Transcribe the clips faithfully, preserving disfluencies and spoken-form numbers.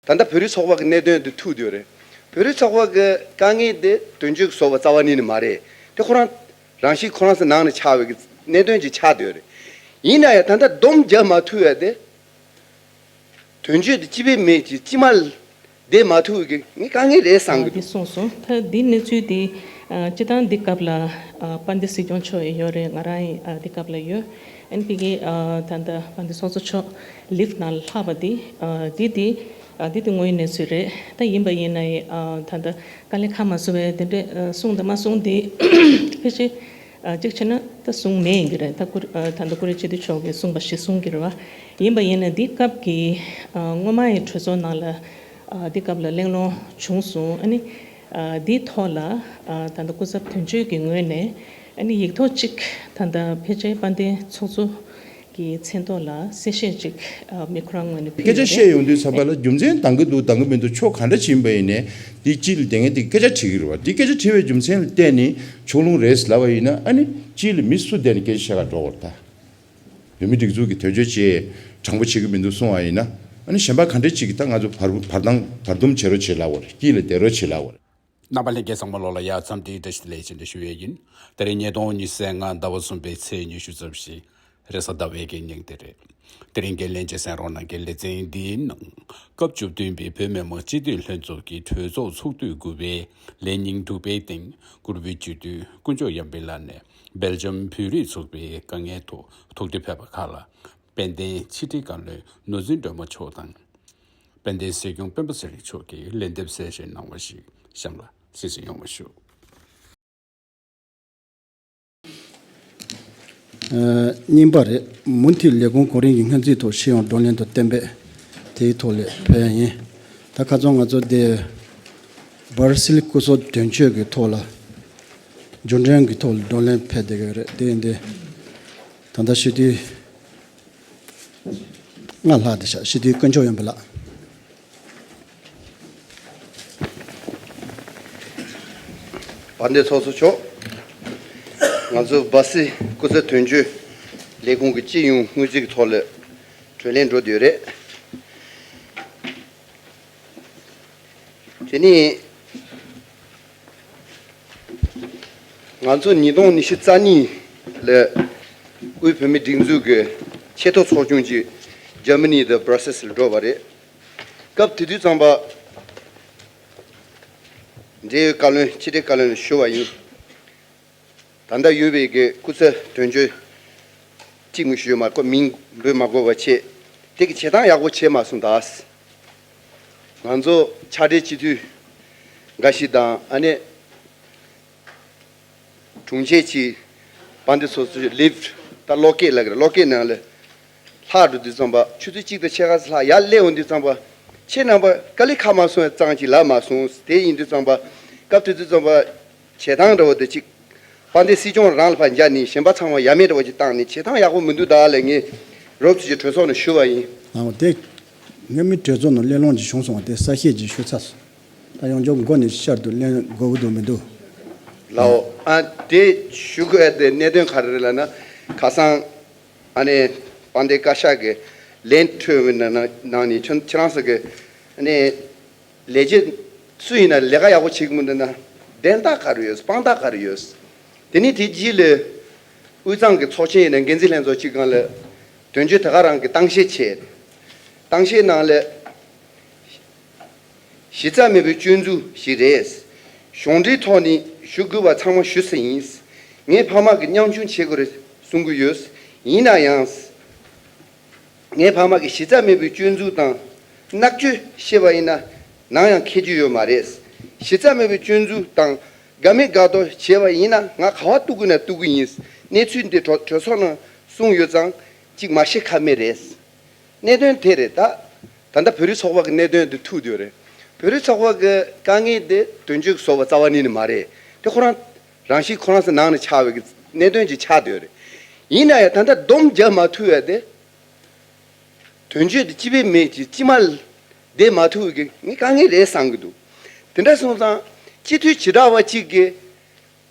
ད་ལྟ་བོད་རིགས་ཚོགས་པ་གི་གནད་དོན་དེ་ཐུག་བསྡད་ཡོད་རེད། བོད་རིགས་ཚོགས་པ་གི་དཀའ་ངལ་དེ་དོན་གཅོད་ཀྱིས་བཟོས་པ་རྩ་བ་ཉིད་ནས་མ་རེད། དེ་ཁོ་རང་རང་བཞིན་ཁོ་རང་ཚོ་ནང་ནས་ཆགས་པའི་གི་གནད་དོན་ཅིག་ཆགས་བསྡད་ཡོད་རེད། ཡིན་ན་ཡང་ད་ལྟ་སྡོམ་རྒྱག་མ་ཐུབ་ཡ་དེ། དོན་གཅོད་དེ་སྤྱི་པའི་མི་གཅིག་སྤྱི་མ་བསྡད་མ་ཐུབ་ཀྱི་ངས་དཀའ་ངལ་རེད་བསམ་གྱི་འདུག། འདི་གསུངས་སོང་། ད་འདི་གནས་ཚུལ་དེ་སྤྱི་བཏང་འདི་སྐབས་ལ་དཔལ་ལྡན་སྲིད་སྐྱོང་མཆོག་ཡོད་རེད། ང་རང་ཡང་འདི་སྐབས་ལ་ཡོད། ཨན་པི་གི་ད་ལྟ་དཔལ་ལྡན་ཚོགས་གཙོ་མཆོག་ལིབ་ནང་ལྷག་པ་འདི་འདི་དེ་འདི་དེ་དངོས་ཡོད་གནས་ཚུལ་རེད། ད་ཡིན་པ་ཡིན་ན་ཡང་ད་ལྟ་དཀའ་ལས་ཁག་མ་བཟོ་བའི་དེ་འདྲས་གསུངས་དང་མ་གསུངས་དེ་ཕལ་ཆེར། ཨ་གཅིག་བྱས་ན་ད་གསུང་མེད་ཡིན་གྱི་རེད། ད་ཀུ་ཨ་ད་ལྟ་ཀུ་རེ་སྤྱི་འཐུས་མཆོག་གིས་གསུངས་པ་ཞིག་གསུང་གི་རེད་བ། ཡིན་པ་ཡིན་ན་འདི་སྐབས་ཀྱི་ཨ་སྔོན་མ་ཡི་གྲོས་ཚོགས་ནང་ལ་ཨ་འདི་སྐབས་ལ་གླེང་སློང་བྱུང་སོང་། ཨ་ནི་ཨ་འདིའི་ཐོག་ལ་ཨ་ད་ལྟ་སྐུ་ཚབ་དོན་གཅོད་ཀྱི་ངོས་ནས་ཨ་ནི་ཡིག་ཐོག་གཅིག་ད་ལྟ་ཕལ་ཆེར་དཔལ་ལྡན་ཚོགས་གཙོ་གི་མཚན་ཐོག་ལ་གསལ་བཤད་ཅིག་ཨ་མི་ཁོ་རང་ངོས་ནས་ཕུལ་སྐད་ཆ་ཡོད་རེད། བཤད་ཡོང་དུས་ཙམ་པ་ལ་རྒྱུ་མཚན་འདང་གི་འདུག་འདང་གི་མི་འདུག་ཕྱོགས་ག་འདྲ་ཕྱིན་པ་ཡིན་ནའི་འདི་སྤྱི་ལ་དེ་ངས་འདི་སྐད་ཆ་དྲིས་ཀྱི་རེད་བ། འདི་སྐད་ཆ་དྲིས་པའི་རྒྱུ་མཚན་ལ་བརྟེན་ནས་ཕྱོགས་ལྷུང་རེད་ལབ་པ་ཡིན་ན། ཨ་ནི་སྤྱི་ལ་མི་སུ་བསྡད་ནས་སྐད་ཆ་བཤད་ག་འགྲོ་བར་ད། བོད་མི་སྒྲིག་འཛུགས་ཀྱི་དོན་གཅོད་ཅེས་དྲང་པོ་བྱེད་ཀྱི་མི་འདུག་གསུང་བ་ཡིན་ན། ཨ་ནི་གཞན་པ་ག་འདྲ་ཅིག་གིས་ད་ང་ཚོ་བར་བར་ཐང་བར་འདུམ་བྱེད་རོགས་བྱེད་ལབ་པ་རེད། སྐྱིད་ལ་བསྡད་རོགས་བྱེད་ལབ་པ་རེད། རྣམ་པ་ལྷན་རྒྱས་ཚང་མ་ལོག་ལ་ཡ་འཚམས་འདྲིའི་བཀྲ་ཤིས་བདེ་ལེགས་ཞེས་འདྲི་ཞུ་ཡས་ཡིན། དེ་རིང་ཉིས་སྟོང་ཉི་ཤུ་རྩ་ལྔ་ཟླ་བ་གསུམ་པའི་ཚེས་ཉི་ཤུ་རྩ་བཞི། རེས་གཟའ་ཟླ་བའི་གི་ཉིན་དེ་རེད། དེ་རིང་གི་ལྷན་རྒྱས་གསན་རོགས་གནང་གི་ལེ་ཚན་འདིའི་ནང་སྐབས་བཅུ་བདུན་པའི་བོད་མི་མང་སྤྱི་འཐུས་ལྷན་ཚོགས་ཀྱི་གྲོས་ཚོགས་ཚོགས་དུས་དགུ་པའི་ལས་ཉིན་དྲུག་པའི་སྟེང་། གུས་པའི་སྤྱི་འཐུས་དཀོན་མཆོག་དབྱངས་སྤེལ་ལགས་ནས་སྦེལ་ཇམ་བོད་རིགས་ཚོགས་པའི་དཀའ་ངལ་ཐོག་ཐུགས་འདྲི་ཕེབས་པ་ཁག་ལ། དཔལ་ལྡན་ཕྱི་དྲིལ་བཀའ་བློན་ནོར་འཛིན་སྒྲོལ་མ་མཆོག་དང་། དཔལ་ལྡན་སྲིད་སྐྱོང་སྤེན་པ་ཚེ་རིང་མཆོག་གིས་ལན་འདེབས་གསལ་བཤད་གནང་བ་ཞིག་གཤམ་ལ་གསན་གཟིགས་ཡོང་བ་ཞུ། ཨ་གཉིས་པ་རེད། མུ་མཐུད་ལས་ཁུངས་གོ་རིམ་གྱི་སྔོན་རྩིས་ཐོག་ཕྱི་ཡོང་བགྲོ་གླེང་དང་གཏན་འབེབས་དེའི་ཐོག་ལ་ཕེབས་ཡ་ཡིན། ད་ཁ་སང་ང་ཚོ་དེ་སྦར་སིལ་སྐུ་ཚབ་དོན་གཅོད་ཀྱི་ཐོག་ལ་རྒྱུན་གྲོན་གྱི་ཐོག་ལ་བགྲོ་གླེང་ཕེབས་བསྡད་ཀྱི་རེད། དེ་ཡིན་དུས་ད་ལྟ་སྤྱི་འཐུས་ལྔ་ལྷག་བསྡད་ཤག་སྤྱི་འཐུས་དཀོན་མཆོག་དབྱངས་སྤེལ་ལགས། དཔལ་ལྡན་ཚོགས་གཙོ་མཆོག་ང་ཚོ་སྦར་སིལ་སྐུ་ཚབ་དོན་གཅོད་ལས་ཁུངས་ཀྱི་སྤྱི་ཡོངས་སྔོན་རྩིས་ཀྱི་ཐོག་ལ་བགྲོ་གླེང་འགྲོ་བསྡད་ཡོད་རེད། དེ་ནས་ང་ཚོ་ཉིས་སྟོང་ཉི་ཤུ་རྩ་གཉིས་ལ་དབུས་བོད་མིའི་སྒྲིག་འཛུགས་ཀྱི་ཆེས་མཐོ་ཚོགས་ཆུང་གཅིག་འཇར་མ་ནི་དང་སྦར་སེལ་སི་ལ་འགྲོ་བ་རེད། སྐབས་དེ་དུས་ཙམ་པ་འབྲེལ་ཡོད་བཀའ་བློན་ཕྱི་དྲིལ་བཀའ་བློན་ལ་ཞུ་བ་ཡིན། ད་ལྟ་ཡོད་པའི་གི་སྐུ་ཚབ་དོན་གཅོད་གཅིག་མི་ཞུས་མ་ཁོ་མིང་འབོད་མ་དགོས་པ་བྱས། དེ་གི་བྱེད་སྟངས་ཡག་པོ་བྱས་མ་སོང་ད། ང་ཚོ་ཕྱག་སྦྲེལ་སྤྱི་འཐུས་འགའ་ཞིག་དང་ཨ་ནེ་དྲུང་ཆེ་གཅིག་དཔལ་ལྡན་ཚོགས་གཙོ་ལིབ་ད་གློག་སྐས་ལ་གི་གློག་སྐས་ནང་ལ་ལྷག་འགྲོ་དུས་ཙམ་པ་ཆུ་ཚོད་གཅིག་དང་ཕྱེད་ཀ་ཙམ་ལྷག་ཡར་སླེབས་འོང་དུས་ཙམ་པ་ཁྱེད་རྣམ་པ་དཀའ་ལས་ཁག་མ་སོང་ཙང་ཅིག་ལབ་མ་སོང་། དེ་ཡིན་དུས་ཙམ་པ་སྐབས་དེ་དུས་ཙམ་པ། བྱེད་སྟངས་འདྲ་བོ་དེ་གཅིག་དཔལ་ལྡན་སྲིད་སྐྱོང་རང་ལ་ཕར་འཇགས་ནས་གཞན་པ་ཚང་མ་ཡ་མེད་འདྲ་བོ་ཅིག་བཏང་ནས་བྱེད་སྟངས་ཡག་པོ་མི་འདུག་ད་ལབ་ངས་རོབ་ཙམ་ཅིག་གྲོས་ཚོགས་ནང་ཞུ་བ་ཡིན། ཨ་འོ་དེ་ངས་མི་གྲོས་ཚོགས་ནང་གླེང་སློང་ཅིག་བྱུང་སོང་བ་དེ་གསལ་བཤད་ཅིག་ཞུ་ཚར་སོང་། ད་ཡོངས་རྫོགས་མགོ་ནས་བཤད་དུ་གླེང་དགོས་ཀྱི་འདུག་མི་འདུག་ལའོ། ཨ་དེ་ཞུ་དགོས་ཡ་དེ་གནད་དོན་ག་རེ་རེད་ལབ་ན། ཁ་སང་ཨ་ནེ་དཔལ་ལྡན་བཀའ་ཤག་གི་ལན་འཕྲོད་པའི་ནང་ནང་ནས་ཁྱོད་ཁྱེད་རང་ཚོ་གི་ཨ་ནེ། ལས་བྱེད་སུ་ཡིན་ན་ལས་ཀ་ཡག་པོ་བྱེད་ཀྱི་མི་འདུག་ན་བདེན་རྟགས་ག་རེ་ཡོད། དཔང་རྟགས་ག་རེ་ཡོད། དེ་ནས་དེ་རྗེས་ལ་དབུས་གཙང་གི་ཚོགས་ཆེན་ཡིན་ན་འགན་འཛིན་ལྷན་ཚོགས་སྤྱི་ཁང་ལ་དོན་གཅོད་ད་ག་རང་གི་གཏམ་བཤད་བྱས། གཏམ་བཤད་ནང་ལ་གཞི་རྩ་མེད་པའི་སྐྱོན་འཛུགས་ཤིག་རེད། གཞུང་འབྲེལ་ཐོག་ནས་ཞུ་དགོས་པ་ཚང་མ་ཞུས་ས་ཡིན། ངའི་ཕ་མ་གི་ཉམ་ཆུང་བྱེད་དགོས་རེད་གསུང་གི་ཡོད། ཡིན་ན་ཡང་། ངའི་ཕ་མ་གིས་གཞི་རྩ་མེད་པའི་སྐྱོན་འཛུགས་དང་མནར་གཅོད་བཤད་པ་ཡིན་ན་ནམ་ཡང་ཁེགས་རྒྱུ་ཡོད་མ་རེད། གཞི་རྩ་མེད་པའི་སྐྱོན་འཛུགས་དང་དགའ་མི་དགའ་མདོག་བྱས་པ་ཡིན་ན་ང་ག་པར་གཏུག་དགོས་ན་གཏུག་གི་ཡིན། གནས་ཚུལ་འདི་གྲོས་གྲོས་ཚོགས་ནང་གསུངས་ཡོད་ཙང་གཅིག་མ་བཤད་ཁ་མེད་རེད། གནད་དོན་དེ་རེད་ད། ད་ལྟ་བོད་རིགས་ཚོགས་པ་གི་གནད་དོན་འདི་ཐུག་བསྡད་ཡོད་རེད། བོད་རིགས་ཚོགས་པ་གི་དཀའ་ངལ་དེ་དོན་གཅོད་ཀྱིས་བཟོས་པ་རྩ་བ་ཉིད་ནས་མ་རེད། དེ་ཁོ་རང་རང་བཞིན་ཁོ་རང་ཚོ་ནང་ནས་ཆགས་པའི་གནད་དོན་ཅིག་ཆགས་བསྡད་ཡོད་རེད། ཡིན་ན་ཡང་ད་ལྟ་སྡོམ་རྒྱག་མ་ཐུབ་ཡ་དེ། དོན་གཅོད་དེ་སྤྱི་པའི་མི་གཅིག་སྤྱི་མ་བསྡད་མ་ཐུབ་ཀྱི་ངས་དཀའ་ངལ་རེད་བསམ་གྱི་འདུག། དེ་འདྲ་སོང་ཙང་སྤྱི་འཐུས་བྱེ་བྲག་པ་གཅིག་གིས་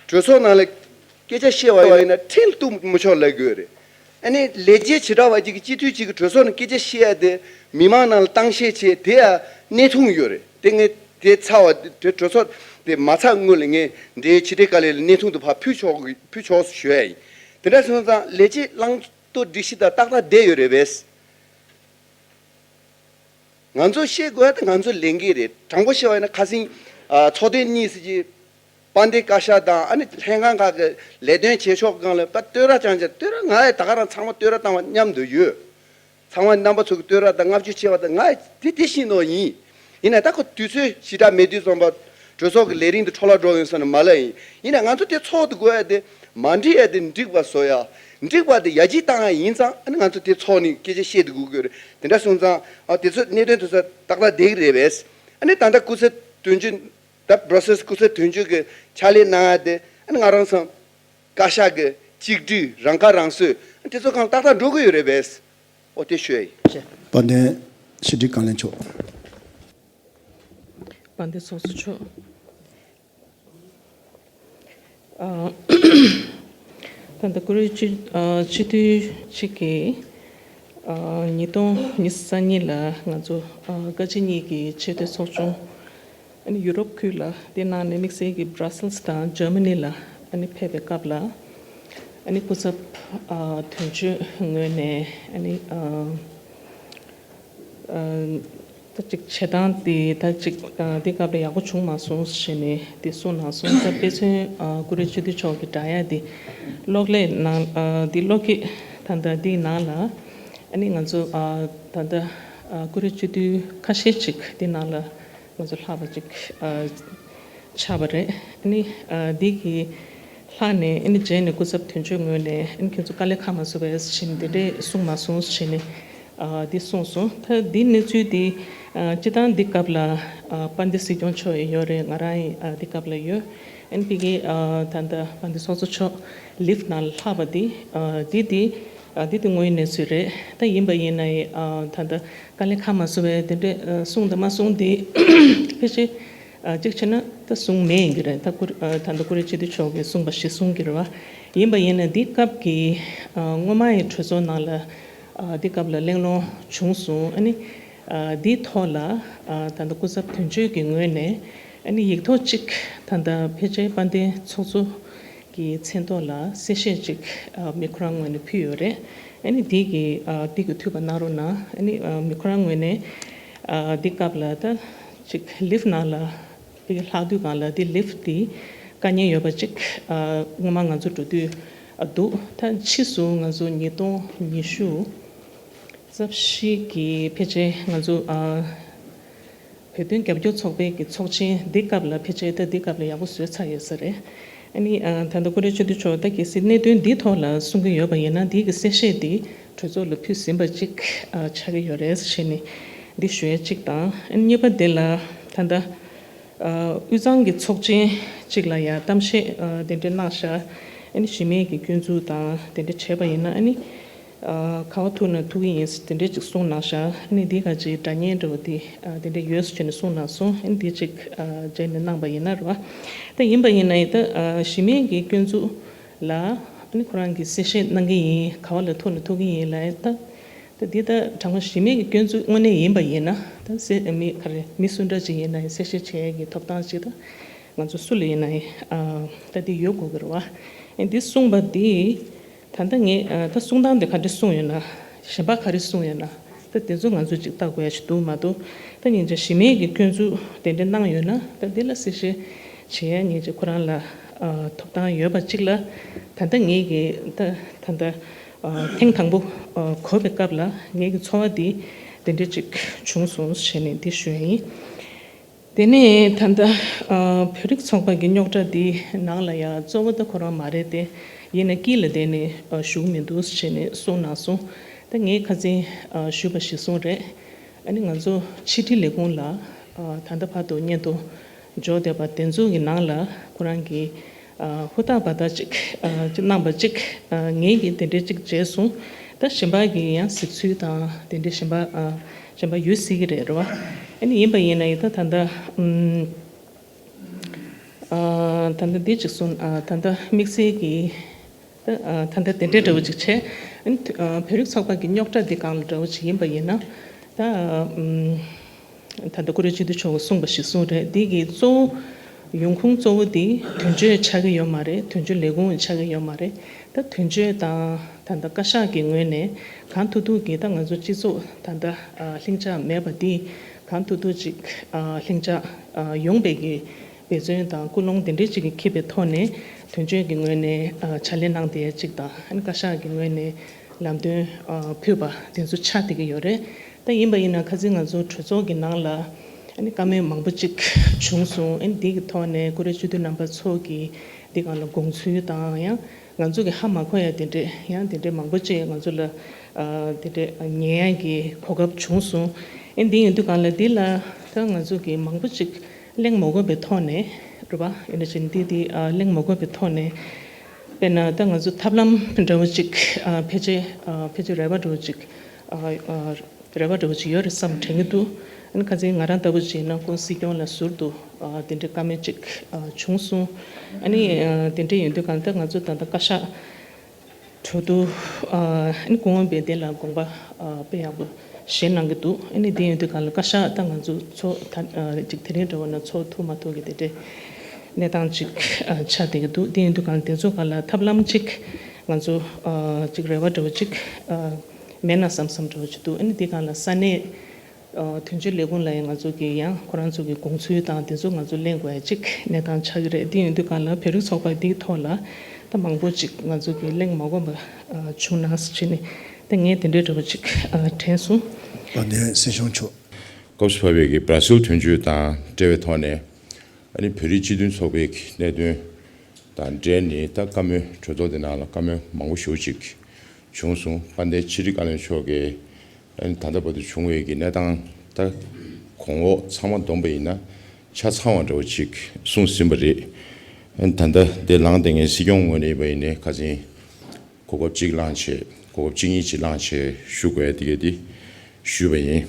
གྲོས་ཚོགས་ནང་ལ་སྐད་ཆ་བཤད་པ་ཡིན་ན་ཁྲིམས་གཏུག་མི་ཆོག་ལབ་དགོས་རེད། ཨ་ནི་ལས་བྱེད་བྱེ་བྲག་པ་གཅིག་གིས་སྤྱི་འཐུས་གཅིག་གིས་གྲོས་ཚོགས་ནང་སྐད་ཆ་བཤད་ཡ་དེ་མི་མང་ནང་ལ་བཏང་བཤད་བྱས་དེ་ཡང་གནས་ཐུང་ཡོད་རེད། དེ་ངས་དེ་ཚར་བ་དེ་གྲོས་ཚོགས་དེ་མ་ཚར་སྔོན་ལ་ངས་འབྲེལ་ཡོད་ཕྱི་དྲིལ་བཀའ་བློན་ལ་གནས་ཐུང་དེ་ཕར་ཕུལ་ཆོག་གི་ཕུལ་ཆོག་ཞུ་ཡ་ཡིན། དེ་འདྲ་སོང་ཙང་ལས་བྱེད་བླང་དོར་སྒྲིག་གཞི་དང་ཏག་ཏག་བསྡད་ཡོད་རེད་པས། ང་ཚོ་ཤེས་དགོས་ཡ་དེ་ང་ཚོ་ལས་འགན་རེད། དྲང་པོ་བཤད་པ་ཡིན་ན་ཁ་སང་ཨ་ཚོགས་ཐེངས་གཉིས་ཙམ་གྱི་དཔལ་ལྡན་བཀའ་ཤག་དང་ཨ་ནི་ལྷན་ཁང་ཁག་གི་ལས་དོན་བྱེད་ཕྱོགས་སྒང་ལ་ད་བསྟོད་ར་རྐྱང་རྐྱང་བསྟོད་ར། ང་ཡི་ད་ག་རང་ཚང་མ་བསྟོད་ར་བཏང་བ་མཉམ་དུ་ཡོད། ཚང་མ་རྣམ་པ་ཚོ་གི་བསྟོད་ར་དང་བསྔགས་བརྗོད་བྱས་པ་དང་ང་ཡི་དེ་དེ་བཞིན་ནོ་ཡིན། ཡིན་ན་ད་ཁོ་དུས་ཚོད་ཞེ་དྲག་མེད་དུས་ཙམ་པ་གྲོས་ཚོགས་ཀྱི་ལས་རིམ་དེ་འཕྲོ་བརླག་འགྲོ་ཡོང་ས་ནས་མ་ལ་ཡིན། ཡིན་ན་ང་ཚོ་དེ་ཚོགས་དེ་དགོས་ཡ་དེ་མ་འགྲིག་ཡ་དེ་འགྲིག་པ་བཟོ་ཡ། འགྲིག་པ་དེ་ཡར་རྒྱས་བཏང་ཡ་ཡིན་ཙང་ཨ་ནི་ང་ཚོ་དེ་ཚོགས་ནས་སྐད་ཆ་བཤད་དེ་དགོས་ཀྱི་རེད། དེ་འདྲ་སོང་ཙང་ཨ་དེ་ཚོ་གནད་དོན་དེ་ཚོ་ཏག་ཏག་བསྡད་ཀྱི་རེད་པས། ཨ་ནི་ད་ལྟ་སྐུ་ཚེ་དོན་གཅོད་ད་བྷར་སེལ་སི་སྐུ་ཚེ་དོན་གཅོད་ཀྱི་ཕྱག་ལས་གནང་ཡ་དེ་ཨ་ནི་ང་རང་ཚོ་བཀའ་ཤག་གི་གཅིག་སྒྲིལ་རང་ཁ་རང་གསོ་དེ་ཚོ་གང་ཏག་ཏག་འགྲོ་གི་ཡོད་རེད་པས། ཨོ་དེ་ཞུ་ཡ་ཡིན། དཔལ་ལྡན་ཕྱི་དྲིལ་བཀའ་བློན་མཆོག་དཔལ་ལྡན་ཚོགས་གཙོ་མཆོག་ཨ། ད་ལྟ་ཀུ་རེ་སྤྱི་ཨ་སྤྱི་འཐུས་གཅིག་གིས་ཨ་ཉིས་སྟོང་ཉི་ཤུ་རྩ་གཉིས་ལ་ང་ཚོ་ཨ་བཀའ་སྤྱི་གཉིས་ཀྱི་ཆེས་མཐོའི་ཚོགས་ཆུང་ཨ་ནི་ཡུ་རོབ་ཁུལ་ལ། དེ་ནང་ནས་དམིགས་བསལ་གྱི་བྷ་ར་སེལ་སི་དང་འཇར་མ་ནི་ལ་ཨ་ནི་ཕེབས་པའི་སྐབས་ལ་ཨ་ནི་སྐུ་ཚབ་ཨ་དོན་གཅོད་ངོས་ནས་ཨ་ནི་ཨ། ཨ་ད་ཅིག་བྱེད་སྟངས་དེ་ད་ཅིག་ཨ་དེ་སྐབས་ལ་ཡག་པོ་བྱུང་མ་སོང་ཞེས་ནས་དེ་གསུངས་གནང་སོང་། ད་དཔེ་མཚོན་ཨ་ཀུ་རེ་སྤྱི་འཐུས་མཆོག་གིས་བསྒྲགས་ཡ་དེ་གློག་ཀླད་ནང་ཨ་དེ་གློག་ཀླད་ད་ལྟ་དེའི་ནང་ལ་ཨ་ནི་ང་ཚོ་ཨ་ད་ལྟ་ཨ་ཀུ་རེ་སྤྱི་འཐུས་ཁ་ཤས་ཅིག་དེ་ནང་ལ་ང་ཚོ་ལྷག་པ་ཅིག་ཨ་ཆགས་པ་རེད། ཨ་ནི་ཨ་འདི་གི་ལྷག་ནས་ཨ་ནི་རྗེས་ནས་སྐུ་ཚབ་དོན་གཅོད་ངོས་ནས་ཨ་ནི་ཁྱེད་ཚོ་དཀའ་ལས་ཁག་མ་བཟོ་བས་ཞེས་དེ་འདྲས་གསུངས་མ་སོང་ཞེས་ནས་ཨ་འདི་གསུངས་སོང་། ད་འདི་གནས་ཚུལ་འདི་ཨ་སྤྱི་བཏང་འདི་སྐབས་ལ་ཨ་དཔལ་ལྡན་སྲིད་སྐྱོང་མཆོག་ཡང་ཡོད་རེད། ང་རང་ཡང་ཨ་འདི་སྐབས་ལ་ཡོད། ཨ་ནི་ཕ་གི་ཨ་ད་ལྟ་དཔལ་ལྡན་ཚོགས་གཙོ་མཆོག་ལིབ་ནང་ལྷག་པ་འདི་ཨ་འདི་འདི་ཨ་འདི་འདི་དངོས་ཡོད་གནས་ཚུལ་རེད། ད་ཡིན་པ་ཡིན་ན་ཡང་ཨ་ད་ལྟ་དཀའ་ལས་ཁག་མ་བཟོ་བས་དེ་འདྲས་ཨ་གསུངས་དང་མ་གསུངས་འདི་ཕལ་ཆེར། ཨ་གཅིག་བྱས་ན་ད་གསུང་མེད་ཡིན་གྱི་རེད། ད་ཀུ་ཨ་ད་ལྟ་ཀུ་རེ་སྤྱི་འཐུས་མཆོག་གིས་གསུངས་པ་ཞིག་གསུང་གི་རེད་བ། ཡིན་པ་ཡིན་ན་འདི་སྐབས་ཀྱི་ཨ་སྔོན་མ་ཡི་གྲོས་ཚོགས་ནང་ལ་ཨ་འདི་སྐབས་ལ་གླེང་སློང་བྱུང་སོང་། ཨ་ནི་ཨ་འདིའི་ཐོག་ལ་ཨ་ད་ལྟ་སྐུ་ཚབ་དོན་གཅོད་ཀྱི་ངོས་ནས་ཨ་ནི་ཡིག་ཐོག་གཅིག་ད་ལྟ་ཕལ་ཆེར་དཔལ་ལྡན་ཚོགས་གཙོ་གི་མཚན་ཐོག་ལ་གསལ་བཤད་ཅིག་ཨ་མི་ཁོ་རང་ངོས་ནས་ཕུལ་ཡོད་རེད། ཨ་ནི་འདི་གི་ཨ་འདི་གི་ཐུགས་ཕན་གནང་རོགས་གནང་། ཨ་ནི་ཨ་མི་ཁོ་རང་ངོས་ནས་ཨ་འདི་སྐབས་ལ་ད་ཅིག་ལིབ་ནང་ལ་འདི་ལྷག་དུས་སྒང་ལ་འདི་ལིབ་འདི་དཀའ་ངལ་ཡོད་པ་ཅིག་ཨ་སྔོན་མ་ང་ཚོ་འགྲོ་དུས་ཨ་འདུག་ད་ཕྱིས་སུ་ང་ཚོ་ཉིས་སྟོང་ཉི་ཤུ་རྩ་བཞི་གི་ཕལ་ཆེར་ང་ཚོ་ཨ་བོད་དོན་རྒྱབ་སྐྱོར་ཚོགས་པའི་གི་ཚོགས་ཆེན་འདི་སྐབས་ལ་ཕལ་ཆེར་ད་འདི་སྐབས་ལ་ཡག་པོ་བཟོས་ཚར་ཡོད་ས་རེད། ཨ་ནི་ཨ་ད་ལྟ་ཀུ་རེ་སྤྱི་འཐུས་མཆོག་ད་གལ་སྲིད་གནད་དོན་འདིའི་ཐོག་ལ་གསུང་གི་ཡོད་པ་ཡིན་ན་འདི་གི་གསལ་བཤད་འདི་གྲོས་ཚོགས་ལ་ཕུལ་ཟིན་པ་ཅིག་ཨ་ཆགས་ཀྱི་ཡོད་རེད་ཞེས་ནས་འདི་ཞུ་ཡ་གཅིག་དང་། ཨ་ནི་གཉིས་པ་དེ་ལ་ད་ལྟ་ཨ་དབུས་གཙང་གི་ཚོགས་ཆེན་གཅིག་ལ་ཡ་གཏམ་བཤད་ཨ་དེ་འདྲ་གནང་ཤག་ཨ་ནི་གཞི་མེད་ཀྱི་སྐྱོན་འཛུགས་དང་དེ་འདྲ་བྱས་པ་ཡིན་ན་ཨ་ནི་ཨ་ག་བ་ཐུག་ན་ཐུག་གི་ཡིན་དེ་འདྲ་ཅིག་གསུངས་གནང་ཤག་ཨ་ནི་འདི་ག་ཅིག་སྒྲ་སྙན་འདྲ་བོ་དེ་ཨ་དེ་འདྲ་ཡོད་ཟེར་ནས་གསུངས་གནང་སོང་། ཨ་ནི་འདི་ཅིག་ཨ་རྗེས་ནས་གནང་པ་ཡིན་ན་རེད་བ། ད་ཡིན་པ་ཡིན་ན་ཡིན་ད་ཨ་གཞི་མེད་ཀྱི་སྐྱོན་འཛུགས་ལ་ཨ་ནི་ཁོ་རང་གིས་གསལ་བཤད་གནང་གི་ཡིན། ག་བ་ལ་ཐུག་ན་ཐུག་གི་ཡིན་ལབ་ད། ད་འདི་ད་དྲང་པོ་གཞི་མེད་ཀྱི་སྐྱོན་འཛུགས་དངོས་གནས་ཡིན་པ་ཡིན་ན་ད་སེ་མི་ག་རེ་མི་སུ་འདྲ་ཅིག་ཡིན་ན་ཡང་གསལ་བཤད་བྱེད་ཡས་ཀྱི་ཐོབ་ཐང་ཅིག་ད་ང་ཚོ་སུ་ལ་ཡིན་ན་ཡང་ཨ་ད་འདི་ཡོད་དགོས་ཀྱི་རེད་བ། ཨ་འདི་གསུངས་པ་འདི་ད་ལྟ་ངས་ཨ་ད་གསུང་སྟངས་དེ་ག་འདྲ་གསུངས་ཡོད་ན་གཞན་པ་ག་རེ་གསུངས་ཡོད་ན་ད་དེ་ཚོ་ང་ཚོ་ཅིག་ལྟ་དགོས་ཡ་ཞིག་འདུག་མ་གཏོགས་ད་སྙིང་རྗེ་གཞི་མེད་ཀྱི་སྐྱོན་འཛུགས་དེ་འདྲ་གནང་ཡོད་ན་ད་འདི་ལ་གསལ་བཤད་བྱེད་ཡ་སྙིང་རྗེ་ཁོ་རང་ལ་ཨ་ཐོབ་ཐང་ཡོད་པ་ཅིག་ལ་ད་ལྟ་ངས་ཀྱི་ད་ད་ལྟ། ཨ་ཐེངས་དང་པོ་ཨ་གོ་བའི་སྐབས་ལ་ངེད་ཀྱི་ཚོར་བ་འདི་དེ་འདྲ་ཅིག་བྱུང་སོང་ཞེས་ནས་འདི་ཞུ་ཡ་ཡིན། དེ་ནས་ད་ལྟ་ཨ་བོད་རིགས་ཚོགས་པ་གི་རྙོག་དྲ་འདི་ནང་ལ་ཡང་གཙོ་བོ་ད་ཁོ་རང་མ་རེད་དེ། ཡིན་ན་དཀྱིལ་ལ་བསྡད་ནས་ཨ་ཞུགས་མི་འདུག་ཞེས་ནས་གསུངས་གནང་སོང་། ད་ངས་ཁ་སང་ཨ་ཞུས་པ་གཞིར་བཟུང་རེད། ཨ་ནི་ང་ཚོ་ཕྱི་དྲིལ་ལས་ཁུངས་ལ་ཨ་ད་ལྟ་བར་དུ་སྙན་ཐོ་འབྱོར་བསྡད་པ་དེ་ཚོ་གི་ནང་ལ་ཁོ་རང་གི་ཨ་ཧུར་ཐག་འབད་ཐག་ཅིག་ཨ་ཅིག་གནང་པ་ཅིག་ཨ་ངེད་ཀྱིས་དེ་འདྲའི་ཅིག་བྱས་སོང་། ད་གཞན་པ་གི་ཡང་གཟིགས་ཚུལ་དང་དེ་འདྲའི་གཞན་པ་ཨ་གཞན་པ་ཡོད་སྲིད་ཀྱི་རེད་རེད་བ། ཨ་ནི་ཡིན་པ་ཡིན་ན་ཡིན་ད་ད་ལྟ་ཨམ་ཨ་ད་ལྟ་འདི་ཅིག་སོང་ཨ་ད་ལྟ་དམིགས་བསལ་གྱི་ད་ཨ་ད་ལྟ་དེ་འདྲའི་འདྲ་བོ་ཅིག་བྱས། ཨ་ནི་ཨ་བོད་རིགས་ཚོགས་པ་གི་རྙོག་དྲ་འདི་སྒང་ལ་འདྲ་བོ་ཅིག་ཡིན་པ་ཡིན་ན། ད་ཨམ་ད་ལྟ་ཀུ་རེ་སྤྱི་འཐུས་མཆོག་གིས་གསུངས་པ་ཞིག་གསུངས་རེད། འདི་གི་གཙོ་བོ་ཡོང་ཁུངས་གཙོ་བོ་འདི་དོན་གཅོད་ཆགས་ཀྱི་ཡོད་མ་རེད། དོན་གཅོད་ལས་ཁུངས་ཆགས་ཀྱི་ཡོད་མ་རེད། ད་དོན་གཅོད་དང་ད་ལྟ་བཀའ་ཤག་གི་ངོས་ནས་གང་ཐུབ་ཐུབ་ཀྱིས་ད་ང་ཚོ་སྤྱི་ཚོགས་ད་ལྟ་ཨ་ལྷིང་འཇགས་མེད་པ་འདི་གང་ཐུབ་ཐུབ་ཅིག་ཨ་ལྷིང་འཇགས་ཨ་ཡོང་བའི་གི་འབད་བརྩོན་དང་ཀུན་སློང་དེ་འདྲའི་ཅིག་གི་འཁྱེར་བའི་ཐོག་ནས་དོན་གཅོད་ཀྱི་ངོས་ནས་ཨ་ཕྱག་ལས་གནང་བསྡད་ཡ་ཅིག་དང་། ཨ་ནི་བཀའ་ཤག་གི་ངོས་ནས་ལམ་སྟོན་ཨ་ཕུལ་བ་དེ་ཚོ་ཆགས་བསྡད་ཀྱི་ཡོད་རེད། ད་ཡིན་པ་ཡིན་ན་ཁ་སང་ང་ཚོ་གྲོས་ཚོགས་ཀྱི་ནང་ལ་ཨ་ནི་བཀའ་མོལ་མང་པོ་ཅིག་བྱུང་སོང་། ཨ་ནི་འདི་གི་ཐོག་ནས་ཀུ་རེ་སྤྱི་འཐུས་རྣམ་པ་ཚོ་གིས་འདི་སྒང་ལ་དགོངས་ཚུལ་དང་ཡང་། ང་ཚོ་གི་ཧ་མ་གོ་ཡ་དེ་འདྲས་ཡང་དེ་འདྲས་མང་པོ་ཅིག་ང་ཚོ་ལ་ཨ་དེ་འདྲས་ཉན་ཡ་གི་གོ་སྐབས་བྱུང་སོང་། ཨེ་འདི་ཡིན་དུས་སྒང་ལ་འདི་ལ་ད་ང་ཚོ་གི་མང་པོ་ཅིག་གླེང་མ་དགོས་པའི་ཐོག་ནས་རེད་པ། ཡིན་ན་ཅིག་འདི་འདི་ཨ་གླེང་མ་དགོས་པའི་ཐོག་ནས་དཔེར་ན་ད་ང་ཚོ་ཐབས་ལམ་འདྲ་བོ་ཅིག་ཨ་ཕལ་ཆེར་ཨ་ཕལ་ཆེར་རེ་བ་འདྲ་བོ་ཅིག་ཨ་ཨ་རེ་བ་འདྲ་བོ་ཅིག་ཡོད་རེད་བསམ་དྲན་གྱི་འདུག་ཨ་ནི་ཁ་སང་ང་རང་ལྟ་བུ་ཅིག་ཡིན་ན་ཁོང་སྲིད་སྐྱོང་ལ་ཟུར་དུ་ཨ་དེ་འདྲའི་བཀའ་མོལ་ཅིག་ཨ་བྱུང་སོང་། ཨ་ནི་ཨ་དེ་འདྲ་ཡིན་དུས་གང་ལྟར་ང་ཚོ་ད་ལྟ་བཀའ་ཤག་གྲོས་བསྡུར་ཨ་ཨ་ནི་སྐུ་ངོ་བསྟན་འཛིན་ལགས་དགོངས་པ་ཨ་དཔེ་ཡག་པོ་བཞེས་གནང་གི་འདུག་ཨ་ནི་དེ་ཡིན་དུས་གང་ལྟར་བཀའ་ཤག་ད་ང་ཚོ་ཚོགས་ད་ཨ་ཅིག་དེ་རིང་འདྲ་བོ་ན་ཚོགས་ཐུབ་མ་ཐུབ་ཀྱི་དེ་འདྲའི་གནས་སྟངས་ཅིག་ཨ་ཆགས་བསྡད་ཀྱི་འདུག་དེ་ཡིན་དུས་གང་ལྟར་དེ་ཚོ་སྒང་ལ་ཐབས་ལམ་ཅིག་ང་ཚོ་ཨ་ཅིག་རེ་བ་འདྲ་བོ་ཅིག་ཨ་མེད་ན་བསམ་བསམ་འདྲ་བོ་ཅིག་འདུག་ཨ་ནི་དེ་སྒང་ལ་ས་གནས་ཨ་དོན་གཅོད་ལས་ཁུངས་ལ་ཡང་ང་ཚོ་གི་ཡང་ཁོ་རང་ཚོ་གི་དགོངས་ཚུལ་དང་དེ་ཚོ་ང་ཚོ་གླེང་དགོས་ཡ་གཅིག་གནས་སྟངས་ཆགས་ཀྱི་རེད། དེ་ཡིན་དུས་སྒང་ལ་བོད་རིགས་ཚོགས་པ་འདིའི་ཐོག་ལ་ད་མང་པོ་ཅིག་ང་ཚོ་གི་གླེང་མ་དགོས་པ་ཨ་བྱུང་ན་ཟེར་བྱས་ནས་ད་ངས་དེ་འདྲའི་འདྲ་བོ་ཅིག་ཨ་དྲན་སོང་། ཨ་ནེ་སྲིད་སྐྱོང་མཆོག་སྐབས་སུ་བབས་པའི་གི་བར་སེལ་དོན་གཅོད་དང་འབྲེལ་བའི་ཐོག་ནས་ཨ་ནི་བོད་རིགས་སྤྱི་མཐུན་ཚོགས་པའི་གི་གནད་དོན་དང་འབྲེལ་ནས་ད་བཀའ་མོལ་གྲོས་ཚོགས་འདི་ནང་ལ་བཀའ་མོལ་མང་པོ་ཞེ་པོ་ཅིག་བྱུང་སོང་། དཔལ་ལྡན་ཕྱི་དྲིལ་བཀའ་བློན་མཆོག་གིས་ཨ་ནི་ད་ལྟ་བར་དུ་བྱུང་བའི་གི་གནས་སྟངས་ད་གོང་འོག་ཚང་མ་བསྡོམས་པ་ཡིན་ན་ཆ་ཚང་བ་འདྲ་བོ་ཅིག་གསུངས་ཟིན་པ་རེད། ཨ་ནི་ད་ལྟ་འདི་ལངས་བསྡད་མཁན་སྲིད་སྐྱོང་ངོས་ནས་ཡིན་པ་ཡིན་ནའི་ཁ་སང་གོ་སྐབས་གཅིག་བླངས་བྱས་གོ་སྐབས་གཅིག་གཉིས་ཅིག་བླངས་བྱས་ཞུ་དགོས་ཡ་དེ་ག་དེ་ཞུས་པ་ཡིན།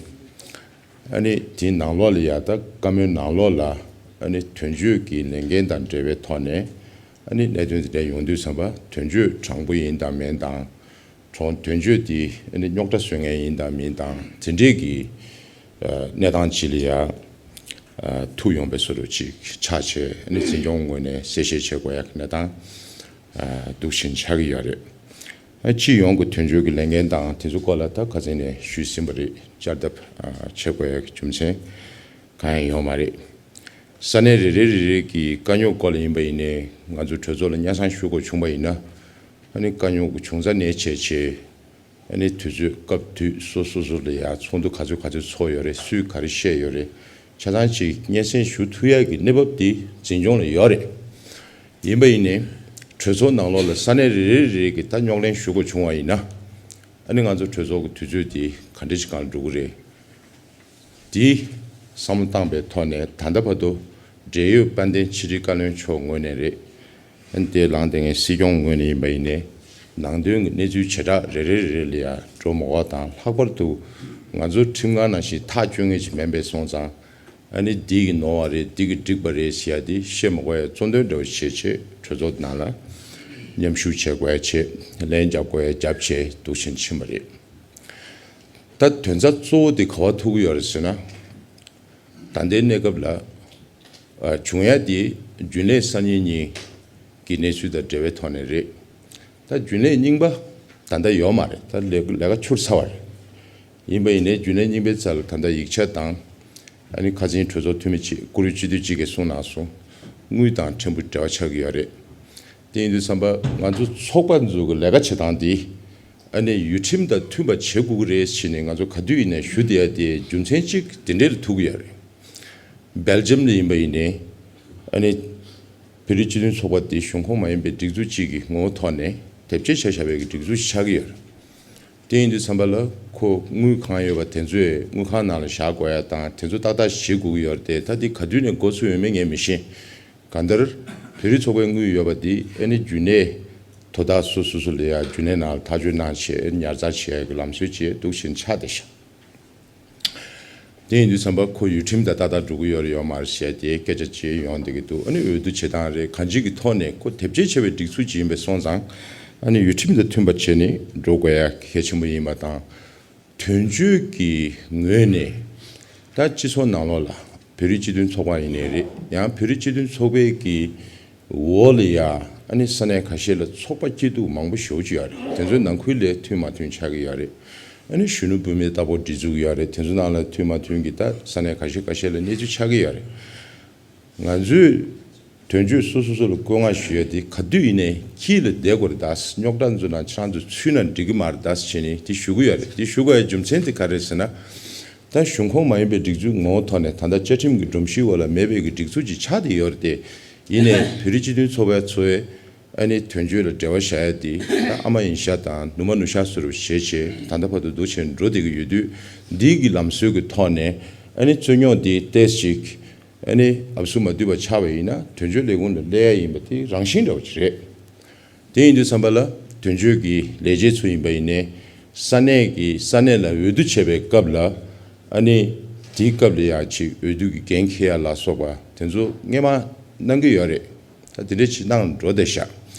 ཨ་ནི་དེའི་ནང་ལོགས་ལ་ཡ་ད་བཀའ་མོལ་ནང་ལོགས་ལ་ཨ་ནི་དོན་གཅོད་ཀྱི་ལས་འགན་དང་འབྲེལ་བའི་ཐོག་ནས་ཨ་ནི་གནད་དོན་དེ་འདྲ་ཡོང་དུས་ཙམ་པ་དོན་གཅོད་དྲང་པོ་ཡིན་དང་མིན་དང་། གྲོང་དོན་གཅོད་དེ་ཨ་ནི་རྙོག་དྲ་བཟོ་མཁན་ཡིན་དང་མིན་དང་དེ་འདྲས་ཀྱི་ཨ་གནས་སྟངས་ཅིག་ལ་ཡ་ཨ་ཐུག་ཡོང་པའི་བཟོ་འདྲ་ཅིག་ཆགས་བྱས་ཨ་ནི་འཛིན་སྐྱོང་ངོས་ནས་གསལ་བཤད་བྱེད་དགོས་ཡ་གི་གནས་སྟངས་ཨ་འདུག་བཞིན་ཆགས་ཀྱི་ཡོད་རེད། ཨ་སྤྱི་ཡོངས་ཀྱི་དོན་གཅོད་ཀྱི་ལས་འགན་དང་དེ་ཚོ་སྐོར་ལ་ད་ཁ་སང་ནས་ཞུས་ཟིན་པ་རེད། བསྐྱར་ལྡབ་ཨ་བྱེད་དགོས་ཡ་གི་རྒྱུ་མཚན་གང་ཡང་ཡོད་མ་རེད། ས་གནས་རེ་རེ་རེ་རེ་གི་དཀའ་རྙོག་སྐོར་ལ་ཡིན་པ་ཡིན་ནའི་ང་ཚོ་གྲོས་ཚོགས་ལ་སྙན་སེང་ཞུ་དགོས་བྱུང་བ་ཡིན་ན་ཨ་ནི་དཀའ་རྙོག་གི་བྱུང་ས་ནས་བྱས་བྱས་ཨ་ནི་དུས་ཚོད་སྐབས་དུས་སོ་སོ་སོ་ལ་ཡ་ཚོགས་འདུ་ག་ཚོད་ག་ཚོད་ཚོགས་ཡོད་རེད། སུས་ག་རེ་བཤད་ཡོད་རེད། ཆ་ཚང་ཅིག་སྙན་སེང་ཞུ་ཐུབ་ཡ་གི་གནས་བབ་དེ་འཛིན་སྐྱོང་ལ་ཡོད་རེད། ཡིན་པ་ཡིན་ནའི་གྲོས་ཚོགས་ནང་ལོགས་ལ་ས་གནས་རེ་རེ་རེ་རེ་གི་ད་རྙོག་གླེང་ཞུ་དགོས་བྱུང་བ་ཡིན་ན་ཨ་ནི་ང་ཚོ་གྲོས་ཚོགས་ཀྱི་དུས་ཚོད་དེ་ག་འདྲ་ཞིག་སྒང་འགྲོ་གི་རེད། དེ་བསམ་བློ་བཏང་པའི་ཐོག་ནས་ད་ལྟ་བར་དུ་འབྲེལ་ཡོད་དཔལ་ལྡན་ཕྱི་དྲིལ་བཀའ་བློན་མཆོག་ངོས་ནས་རེད། ཨ་ནི་དེ་ལངས་བསྡད་མཁན་སྲིད་སྐྱོང་ངོས་ནས་ཡིན་པ་ཡིན་ནའི་ནང་དོན་གྱི་གནས་ཚུལ་བྱེ་བྲག་རེ་རེ་རེ་རེ་ལ་ཡ་འགྲོ་མ་དགོས་དང་། ལྷག་པར་དུ་ང་ཚོ་ཁྲིམས་ཁང་ནང་བཞིན་ཐག་གཅོད་མཁན་ཅིག་མིན་པའི་སོང་ཙང་ཨ་ནི་འདི་གི་ནོར་བ་རེད་འདི་གི་འགྲིག་པ་རེད་ཟེར་ཡ་དེ་བཤད་མ་དགོས་ཡ་གཙོ་འདོན་འདྲ་བོ་བྱེད་བྱེད་གྲོས་ཚོགས་ནང་ལ་མཉམ་ཞུགས་བྱེད་དགོས་ཡ་བྱེད། ལན་རྒྱབ་དགོས་ཡ་རྒྱབ་བྱས་འདུག་བཞིན་ཕྱིན་པ་རེད། ད་དོན་རྩ་གཙོ་བོ་དེ་ག་པར་ཐུག་གི་ཡོད་རེད་ཟེར་ན། ད་ལྟའི་གནས་སྐབས་ལ་ཨ་བྱུང་ཡ་དེ་རྒྱུན་ལས་གསར་རྙིང་གཉིས་ཀྱི་གནས་ཚུལ་དང་འབྲེལ་བའི་ཐོག་ནས་རེད། ད་རྒྱུན་ལས་རྙིང་པ་ད་ལྟ་ཡོད་མ་རེད། ད་ལས་ལས་ཀ་འཁྱུར་ཚར་བ་རེད། ཡིན་པ་ཡིན་ནའི་རྒྱུན་ལས་རྙིང་པའི་རྩ་ལ་ད་ལྟ་ཡིག་ཆ་དང་ཨ་ནི་ཁ་སང་གྲོས་ཚོགས་འཐུས་མི་གཅིག་བཀུར་འོས་སྤྱི་འཐུས་གཅིག་གིས་གསུངས་གནང་སོང་། དངུལ་དང་ཕྲན་བུ་འབྲེལ་བ་ཆགས་ཀྱི་ཡོད་རེད། དེ་ཡིན་དུས་ཙམ་པ་ང་ཚོ་ཚོགས་པ་ཚོ་གི་ལས་ཀ་བྱེད་སྟངས་དེ་ཨ་ནི་ཡུལ་ཁྲིམས་དང་མཐུན་པ་བྱེད་དགོས་ཀྱི་རེད་ཟེར་ནས་ང་ཚོ་ག་དུས་ཡིན་ནའི་ཞུ་བསྡད་ཡ་དེ་རྒྱུ་མཚན་གཅིག་དེ་འདྲ་ལ་ཐུག་གི་ཡོད་རེད། སྦེལ་ཇམ་ལ་ཡིན་པ་ཡིན་ནའི་ཨ་ནི་བོད་རིགས་སྤྱི་མཐུན་ཚོགས་པ་དེ་གཞུང་ཁོངས་མ་ཡིན་པའི་སྒྲིག་འཛུགས་གཅིག་གི་ངོ་བོ་ཐོག་ནས་དེབ་སྐྱེལ་བྱས་བཞག་པའི་གི་སྒྲིག་འཛུགས་ཤིག་ཆགས་ཀྱི་ཡོད་རེད། དེ་ཡིན་དུས་ཙམ་པ་ལ་ཁོ་དངུལ་གང་ཡོད་པ་དེ་ཚོས་དངུལ་ཁང་ནང་ལ་བཞག་དགོས་ཡ་དང་དེ་ཚོ་ཏག་ཏག་བྱེད་དགོས་ཀྱི་ཡོད་རེད་དེ། ད་འདི་ག་དུས་ནས་འགོ་ཚུགས་ཡོད་མེད་ངས་མི་ཤེས། གང་ལྟར་བོད་རིགས་ཚོགས་པའི་དངུལ་ཡོད་པ་འདི་ཨ་ནི་རྒྱུན་ལས་དོ་བདག་སོ་སོ་སོ་ལ་ཡ་རྒྱུན་ལས་ནང་ལ་ཐག་གཅོད་གནང་བྱས་ཉར་ཚགས་བྱེད་ཡ་གི་ལམ་སྲོལ་བྱས་འདུག་བཞིན་ཆགས་བསྡད་ཤག་དེ་ཡིན་དུས་ཙམ་པ་ཁོ་ཡུལ་ཁྲིམས་དང་ཏག་ཏག་འགྲོ་གི་ཡོད་རེད་ཡོད་མ་རེད་ཟེར་ཏེ་སྐད་ཆ་ཅིག་ཡོང་བསྡད་ཀྱི་འདུག་ཨ་ནི་འོས་བསྡུ་བྱེད་སྟངས་རེད་གང་ཅིའི་གི་ཐོག་ནས་ཁོ་དེབ་སྐྱེལ་བྱས་པའི་སྒྲིག་འཛུགས་ཅིག་ཡིན་པའི་སོང་ཙང་ ཨ་ནི་ཡུལ་ཁྲིམས་དང་མཐུན་པ་བྱས་ནས་འགྲོ་དགོས་ཡ་གལ་ཆེན་པོ་ཡིན་པ་དང་། དོན་གཅོད་ཀྱི་ངོས་ནས་ད་སྤྱི་ཚོགས་ནང་ལོགས་ལ་བོད་རིགས་སྤྱི་མཐུན་ཚོགས་པ་ཡིན་ནའི་རེད། ཡང་བོད་རིགས་སྤྱི་མཐུན་ཚོགས་པའི་གི་འོག་ལ་ཡ་ཨ་ནི་ས་གནས་ཁ་ཤས་ལ་ཚོགས་པ་སྐྱིད་སྡུག་མང་པོ་ཞེ་པོ་ཅིག་ཡོད་རེད། དེ་ཚོའི་ནང་ཁུལ་ལས་མཐུན་མ་མཐུན་ཆགས་ཀྱི་ཡོད་རེད། ཨ་ནི་གཞོན་ནུ་བུད་མེད་ལྟ་བུ་སྒྲིག་འཛུགས་ཡོད་རེད། དེ་ཚོ་ནང་ལ་མཐུན་མ་མཐུན་གྱི་ད་ས་གནས་ཁ་ཤས་ཁ་ཤས་ལ་གནས་ཚུལ་ཆགས་ཀྱི་ཡོད་རེད། ང་ཚོས་དོན་གཅོད་སོ་སོ་སོ་ལ་བཀོད་མངགས་ཞུ་ཡ་དེ་ག་དུས་ཡིན་ནའི་དཀྱིལ་ལ་བསྡད་དགོས་རེད་ད། རྙོག་དྲ་ཚོ་ནང་ཁྱེད་རང་ཚོ་ཚུད་ན་འགྲིག་གི་མ་རེད་ད་ཟེར་བྱས་ནས་དེ་ཞུ་གི་ཡོད་རེད། དེ་ཞུ་དགོས་ཡ་རྒྱུ་མཚན་དེ་ག་རེད་ཟེར་ན། ད་གཞུང་ཁོངས་མ་ཡིན་པའི་སྒྲིག་འཛུགས་ངོ་བོ་ཐོག་ནས་ད་ལྟ་བཅའ་ཁྲིམས་ཀྱི་སྒྲོམ་གཞིའི་འོག་ལ་མེད་པའི་གི་སྒྲིག་འཛུགས་ཅིག་ཆགས་བསྡད་ཡོད་རེད་དེ། ཡིན་ནའི་བོད་རིགས་སྤྱི་མཐུན་ཚོགས་པའི་ཚོ་བའི་ཨ་ནི་དོན་གཅོད་ལ་འབྲེལ་བ་བཞག་ཡ་དེ་ད་ཨ་མ་ཡིན་ཤག་དང་ནུ་མ་ནུ་ཤག་བཟོ་འདྲ་བྱས་བྱས་ད་ལྟ་བར་དུ་འདུག་བྱས་འགྲོ་བསྡད་ཀྱི་ཡོད་དུས། འདི་གི་ལམ་སྲོལ་གྱི་ཐོག་ནས་ཨ་ནི་རྩོད་རྙོག་འདི་ཏོག་ཙམ་ཅིག་ཨ་ནི་ཨབ་སུ་མ་བསྡུས་པ་ཆགས་པ་ཡིན་ན་དོན་གཅོད་ལས་ཁུངས་ལ་སླེབས་ཡ་ཡིན་པ་དེ་རང་བཞིན་འདྲ་བོ་ཅིག་རེད། དེ་ཡིན་དུས་ཙམ་པ་ལ་དོན་གཅོད་ཀྱི་ལས་བྱེད་ཚོ་ཡིན་པ་ཡིན་ནའི་ས་གནས་ཀྱི་ས་གནས་ལ་འོས་བསྡུ་བྱེད་པའི་སྐབས་ལ་ཨ་ནི་དེའི་སྐབས་ལ་ཡང་ཅིག་འོས་བསྡུ་གི་འགན་འཁྱེར་ཡ་ལ་སོགས་པ་དེ་ཚོ་སྔས་མ་གནང་གི་ཡོད་རེད། ད་དེ་འདྲ་ཅིག་གནང་འགྲོ་བསྡད་ཤག་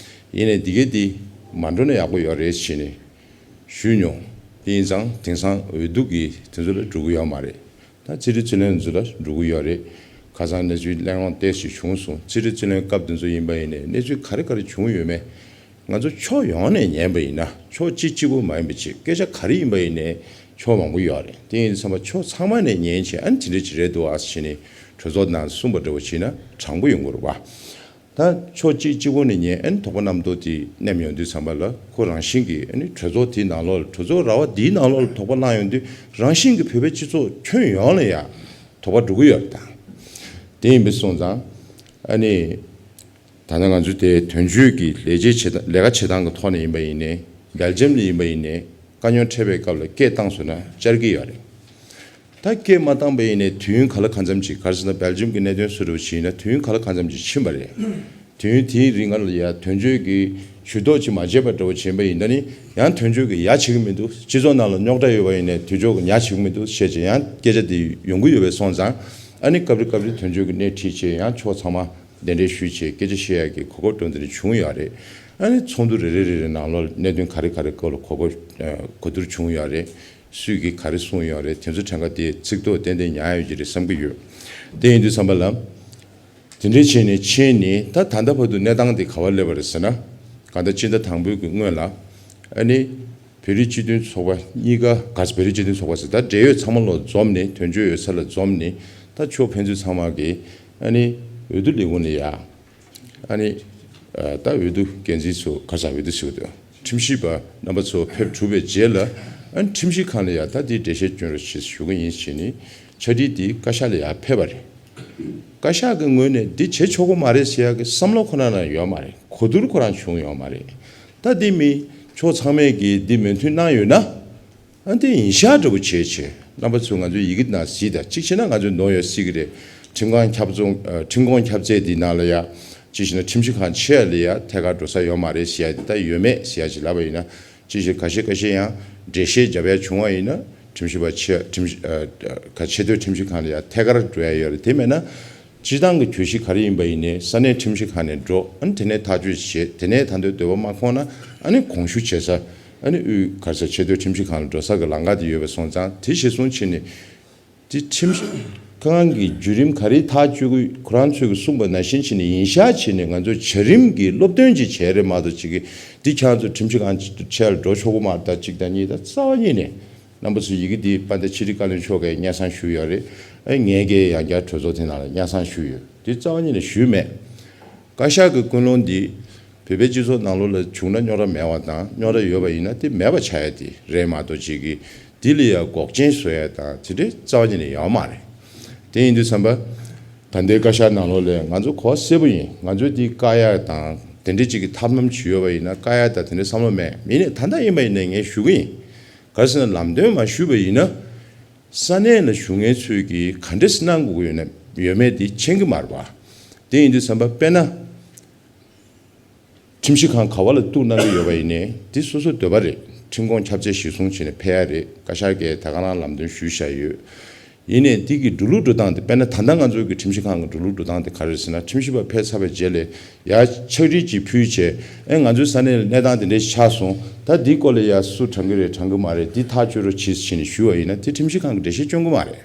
ཡིན་ནའི་འདི་གའི་འདི་མ་འགྲོ་ན་ཡག་པོ་ཡོད་རེད་ཟེར་ནས་ཞུས་མྱོང་། དེ་ཡིན་ཙང་དེང་སང་འོས་བསྡུ་གི་དེ་ཚོ་ལ་འགྲོ་གི་ཡོད་མ་རེད། ད་རྩིས་སྤྲོད་རྩིས་ལེན་ཚོ་ལ་འགྲོ་གི་ཡོད་རེད། ཁ་སང་གནས་ཚུལ་གླེང་སློང་ཏོག་ཙམ་བྱུང་སོང་། རྩིས་སྤྲོད་རྩིས་ལེན་སྐབས་དེ་ཚོ་ཡིན་པ་ཡིན་ནའི་གནས་ཚུལ་ག་རེ་ག་རེ་བྱུང་ཡོད་མེད་ང་ཚོ་ཕྱོགས་ཡོངས་ནས་ཉན་པ་ཡིན་ན་ཕྱོགས་གཅིག་གཅིག་པོ་མ་ཡིན་པ་ཅིག་སྐད་ཆ་ག་རེ་ཡིན་པ་ཡིན་ནའི་ཕྱོགས་མང་པོ་ཡོད་རེད། དེ་ཡིན་ཙང་ཕྱོགས་ཚང་མ་ནས་ཉན་བྱས་ཨ་ནི་དེ་འདྲ་ཅིག་རེད་འདུག་ཨ་ཟེར་ནས་གྲོས་ཚོགས་ནང་གསུངས་པ་འདྲ་བོ་བྱས་ན་དྲང་པོ་ཡོང་གི་རེད་བ། ད་ཕྱོགས་གཅིག་གཅིག་པོ་ནས་ཉན་ཨ་ནི་དོགས་པ་རྣམ་རྟོག་དེ་མནར་ཡོང་དུས་ཙམ་པ་ལ་ཁོ་རང་བཞིན་གྱིས་ཨ་ནི་གྲོས་ཚོགས་དེའི་ནང་ལོགས་ལ་གྲོས་ཚོགས་ར་བ་འདིའི་ནང་ལོགས་ལ་དོགས་པ་ལངས་ཡོང་དུས་རང་བཞིན་གྱིས་བོད་པའི་སྤྱི་ཚོགས་ཁྱོན་ཡོངས་ལ་ཡང་དོགས་པ་འགྲོ་གི་ཡོད་རེད་ད། དེ་ཡིན་པ་སོང་ཙང་ཨ་ནི་ད་ནི་ང་ཚོ་དེ་དོན་གཅོད་ཀྱི་ལས་བྱེད་བྱེད་སྟངས་ལས་ཀ་བྱེད་སྟངས་ཀྱི་ཐོག་ནས་ཡིན་པ་ཡིན་ནའི་སྦེལ་ཇམ་ལ་ཡིན་པ་ཡིན་ནའི་དཀའ་རྙོག་འཕྲད་པའི་སྐབས་ལ་སྐད་བཏང་སོང་ན་བཅར་གྱི་ཡོད་རེད། ད་སྐད་མ་བཏང་པ་ཡིན་ནའི་དུས་ཡུན་ག་ལ་གང་འཚམ་ཅིག་ག་རེ་ཟེར་ན་སྦེལ་ཇམ་གྱི་གནད་དོན་སུ་རུ་ཞིག་ཡིན་ན་དུས་ཡུན་ག་ལ་གང་འཚམ་ཅིག་ཕྱིན་པ་རེད། དུས་ཡུན་དེའི་རིང་ལ་ཡ་དོན་གཅོད་ཀྱི་ཇུས་གཏོགས་ཅིག་མ་བྱས་པ་འདྲ་བོ་བྱས་པ་ཡིན་ན་ནི་ཡང་དོན་གཅོད་ཀྱི་ཡ་བྱེད་ཀྱི་མི་འདུག་སྤྱི་ཚོགས་ནང་ལ་རྙོག་དྲ་ཡོད་པ་ཡིན་ནའི་དོན་གཅོད་ཀྱི་ཉ་བྱེད་ཀྱི་མི་འདུག་བཤད་ཅིག་ཡང་སྐད་ཆ་དེ་ཡོང་གི་ཡོད་པའི་སོང་ཙང་ཨ་ནི་སྐབས་རེ་སྐབས་རེ་དོན་གཅོད་ཀྱི་སྣེ་ཁྲིད་བྱས་ཡང་ཕྱོགས་ཚང་མ་གདན་འདྲེན་ཞུས་བྱས་སྐད་ཆ་བཤད་ཡག་གི་གོ་སྐབས་འདྲ་བོ་དེ་འདྲ་བྱུང་ཡོད་རེད། ཨ་ནི་ཚོགས་འདུ་རེ་རེ་རེ་རེ་ནང་ལོགས་གནད་དོན་ག་རེ་ག་རེ་སྐོར་ལ་གོ་སྐབས་གོ་བསྡུར་བྱུང་ཡོད་རེད། སུས་ཀྱིས་ག་རེ་གསུངས་ཡོད་རེད། དེ་ཚོ་གྲངས་ཀ་དེ་ཚིག་ཐོ་ཏན་ཏན་ཉར་ཡོད་ཀྱི་རེད་བསམ་གྱི་ཡོད། དེ་ཡིན་དུས་ཙམ་པ་ལ། དེ་འདྲའི་བྱས་ནས་ཕྱིན་ནས་ད་ད་ལྟ་བར་དུ་གནས་སྟངས་དེ་ག་པར་སླེབས་པ་རེད་ཟེར་ན། གང་ལྟར་སྤྱི་ཟླ་དང་པོའི་གི་སྔོན་ལ། ཨ་ནི། བོད་རིགས་སྤྱི་མཐུན་ཚོགས་པ་གཉིས་ཀ་ག་ས་བོད་རིགས་སྤྱི་མཐུན་ཚོགས་པ་ཟེར་ད་འབྲེལ་ཡོད་ཚང་མ་ལོ་འཛོམས་ནས་དོན་གཅོད་ཡོད་ས་ལ་འཛོམས་ནས་ད་ཕྱོགས་ཕན་ཚུན་ཚང་མ་གི་ཨ་ནི་འོས་བསྡུ་ལས་ཁུངས་ནས་ཡ། ཨ་ནི། ཨ་ད་འོས་བསྡུ་འགན་འཛིན་ཚོ་ག་ས་འོས་བསྡུ་ཞུ་གི་འདུག་ཁྲིམས་ཞིབ་པ་རྣམ་པ་ཚོ་ཕེབས་གྲུབ་པའི་རྗེས་ལ་ཨ་ནི་ཁྲིམས་ཞིབ་ཁང་ལ་ཡ་ད་དེའི་འགྲེལ་བཤད་སྐྱོན་རོགས་ཞེས་ཞུ་གི་ཡིན་ཞེས་ནི་ཕྱག་བྲིས་དེ་བཀའ་ཤག་ལ་ཡ་ཕེབས་པ་རེད། བཀའ་ཤག་གི་ངོས་ནས་འདི་བྱེད་ཆོག་གི་མ་རེད་ཟེར་ཡག་གི་བསམ་བློ་ཁོ་ན་ན་ཡོད་མ་རེད། གོ་བསྡུར་ཁོ་རང་བྱུང་ཡོད་མ་རེད། ད་འདི་མི་ཕྱོགས་ཚང་མས་ཀྱིས་འདི་མོས་མཐུན་གནང་ཡོད་ན། ཨ་འདི་ཡིན་ཤག་འདྲ་པོ་བྱས་བྱས་རྣམ་པ་ཚོས་ང་ཚོའི་ཡི་གེ་ནང་གཟིགས་དང་གཅིག་བྱས་ན་ང་ཚོས་འདོན་ཡོད་སྲིད་ཀྱི་རེད། ཁྲིམས་ཁང་ཁྱབ་ཚོང་ཁྲིམས་ཁང་ཁྱབ་ཚད་འདི་ནང་ལ་ཡ་གཅིག་བྱས་ན་ཁྲིམས་ཞིབ་ཁང་ཆེ་ལ་ཡ་ཐད་ཀར་འགྲོ་ས་ཡོད་མ་རེད་ཟེར་ཡ་འདི་ད་ཡོད་མེད་ཟེར་ཡ་ཅིག་ལབ་པ་ཡིན་ན། ཅི་ཞིག་ཁ་ཤས་ཁ་ཤས་ཡང་འགྲེལ་བཤད་བརྒྱབ་ཡ་བྱུང་བ་ཡིན་ན་ཁྲིམས་ཞིབ་པ་ཆེ་ཁྲིམས་ཞིབ་ཁ་ཆེས་མཐོའི་ཁྲིམས་ཞིབ་ཁང་ལ་ཡང་ཐད་ཀར་འགྲོ་ཡ་ཡོད་རེད། དེ་མེད་ན་སྤྱིར་བཏང་གི་གྱོད་གཞི་ག་རེ་ཡིན་པ་ཡིན་ནའི་ས་གནས་ཁྲིམས་ཞིབ་ཁང་ནས་འགྲོ། ཨ་ནི་དེ་ནས་ཐག་གཅོད་བྱེད། དེ་ནས་ད་འདོད་འདོད་པ་མ་ཁོང་ན་ཨ་ནི་དགོངས་ཞུ་བྱེད་ས་ཨ་ནི་དབུས་ག་རེ་ཟེར་ཆེས་མཐོའི་ཁྲིམས་ཞིབ་ཁང་ལ་འགྲོ་ས་གི་ལམ་ཁ་དེ་ཡོད་པ་སོང་ཙང་དེ་གཞིར་བཟུང་བྱས་ནས། དེ་ཁྲིམས་ཁང་གི་བརྒྱུད་རིམ་ག་རེ་ཐག་གཅོད་དགོས་ཁོ་རང་ཚོས་ཀྱི་གསུངས་པ་ནང་བཞིན་བྱས་ནས་ཡིན་ཤག་བྱས་ནས་ང་ཚོ་བྱ་རིམ་གྱི་སློབ་སྟོན་ཅིག་བྱས་རེད་མ་གཏོགས་ཅིག་གི་འདི་ཁྱེད་རང་ཚོ་ཁྲིམས་ཞིབ་ཁང་ཆེ་ལ་འགྲོ་ཆོག་གི་མ་རེད་ད་གཅིག་དང་གཉིས་དང་རྩ་བ་ཉིད་ནས་རྣམ་པ་ཚོ་ཡི་གེ་འདི་དཔལ་ལྡན་ཕྱི་དྲིལ་བཀའ་བློན་མཆོག་གིས་སྙན་སེང་ཞུས་ཡོད་རེད། ཨ་ངས་ཀྱིས་ཡང་བསྐྱར་གྲོས་ཚོགས་དེ་ནང་ལ་སྙན་སེང་ཞུས་ཡོད། འདི་རྩ་བ་ཉིད་ནས་ཞུས་མེད། བཀའ་ཤག་གི་ཀུན་སློང་འདི་བོད་པའི་སྤྱི་ཚོགས་ནང་ལོགས་ལ་བྱུང་ན་རྙོག་དྲ་མེད་པ་དང་རྙོག་དྲ་ཡོད་པ་ཡིན་ན་དེ་མེད་པ་ཆགས་ཡ་དེ་རེད་མ་གཏོགས་ཅིག་གིས་འདི་ལ་ཡ་འགོག་རྐྱེན་བཟོ་ཡ་དང་དེ་འདྲའི་རྩ་བ་ཉིད་ནས་ཡོད་མ་རེད། དེ་ཡིན་དུས་ཙམ་པ་ད་ལྟའི་བཀའ་ཤག་ནང་ལོགས་ལ་ང་ཚོ་གོ་གསལ་པོ་ཡིན། ང་ཚོས་འདི་བཀག་ཡ་དང་དེ་འདྲའི་ཅིག་གི་ཐབས་ལམ་ཅིག་ཡོད་པ་ཡིན་ན་བཀག་ཡ་དང་དེ་འདྲའི་བསམ་བློ་མེད། ཡིན་ནའི་ད་ལྟ་ཡིན་པ་ཡིན་ནའི་ངས་ཞུ་གི་ཡིན། ག་རེ་ཟེར་ན་ལམ་སྟོན་མ་ཞུས་པ་ཡིན་ན་ས་གནས་ལ་བཞུགས་མཁན་ཚོས་ཀྱིས་ག་འདྲས་གནང་དགོས་ཀྱི་ཡོད་ན་ཡོད་མེད་དེ་མཁྱེན་གྱི་མ་རེད་པ། དེ་ཡིན་དུས་ཙམ་པ་དཔེར་ན། ཁྲིམས་ཞིབ་ཁང་ག་བ་ལ་གཏུག་གནང་གི་ཡོད་པ་ཡིན་ནའི་འདི་སོ་སོའི་འདོད་པ་རེད། ཁྲིམས་ཁང་ཁྱབ་ཚད་གཞིར་བཟུང་བྱས་ནས་ཕེབས་ཡ་རེད། བཀའ་ཤག་གིས་ད་ག་རང་ལམ་སྟོན་ཞུས་བཞག་ཡོད། ཡིན་ནའི་འདི་གི་འགྲོ་ལུགས་འགྲོ་སྟངས་དེ། དཔེར་ན་ད་ལྟ་ང་ཚོ་གི་ཁྲིམས་ཞིབ་ཁང་གི་འགྲོ་ལུགས་འགྲོ་སྟངས་དེ་ག་རེ་རེད་ཟེར་ན། ཁྲིམས་ཞིབ་པ་ཕེབས་ཚར་བའི་རྗེས་ལ་ཡར་ཕྱག་བྲིས་ཅིག་ཕུལ་བྱས། ཨེ་ང་ཚོའི་ས་གནས་ལ་གནས་སྟངས་དེ་འདྲ་ཞིག་ཆགས་སོང་། ད་འདི་སྐོར་ལ་ཡར་སུ་དྲང་གི་རེད་དྲང་གི་མ་རེད། འདི་ཐག་གཅོད་རོགས་གྱིས་ཟེར་ནས་ཞུ་བ་ཡིན་ན། དེ་ཁྲིམས་ཞིབ་ཁང་གི་འགྲེལ་བཤད་སྐྱོན་གི་མ་རེད།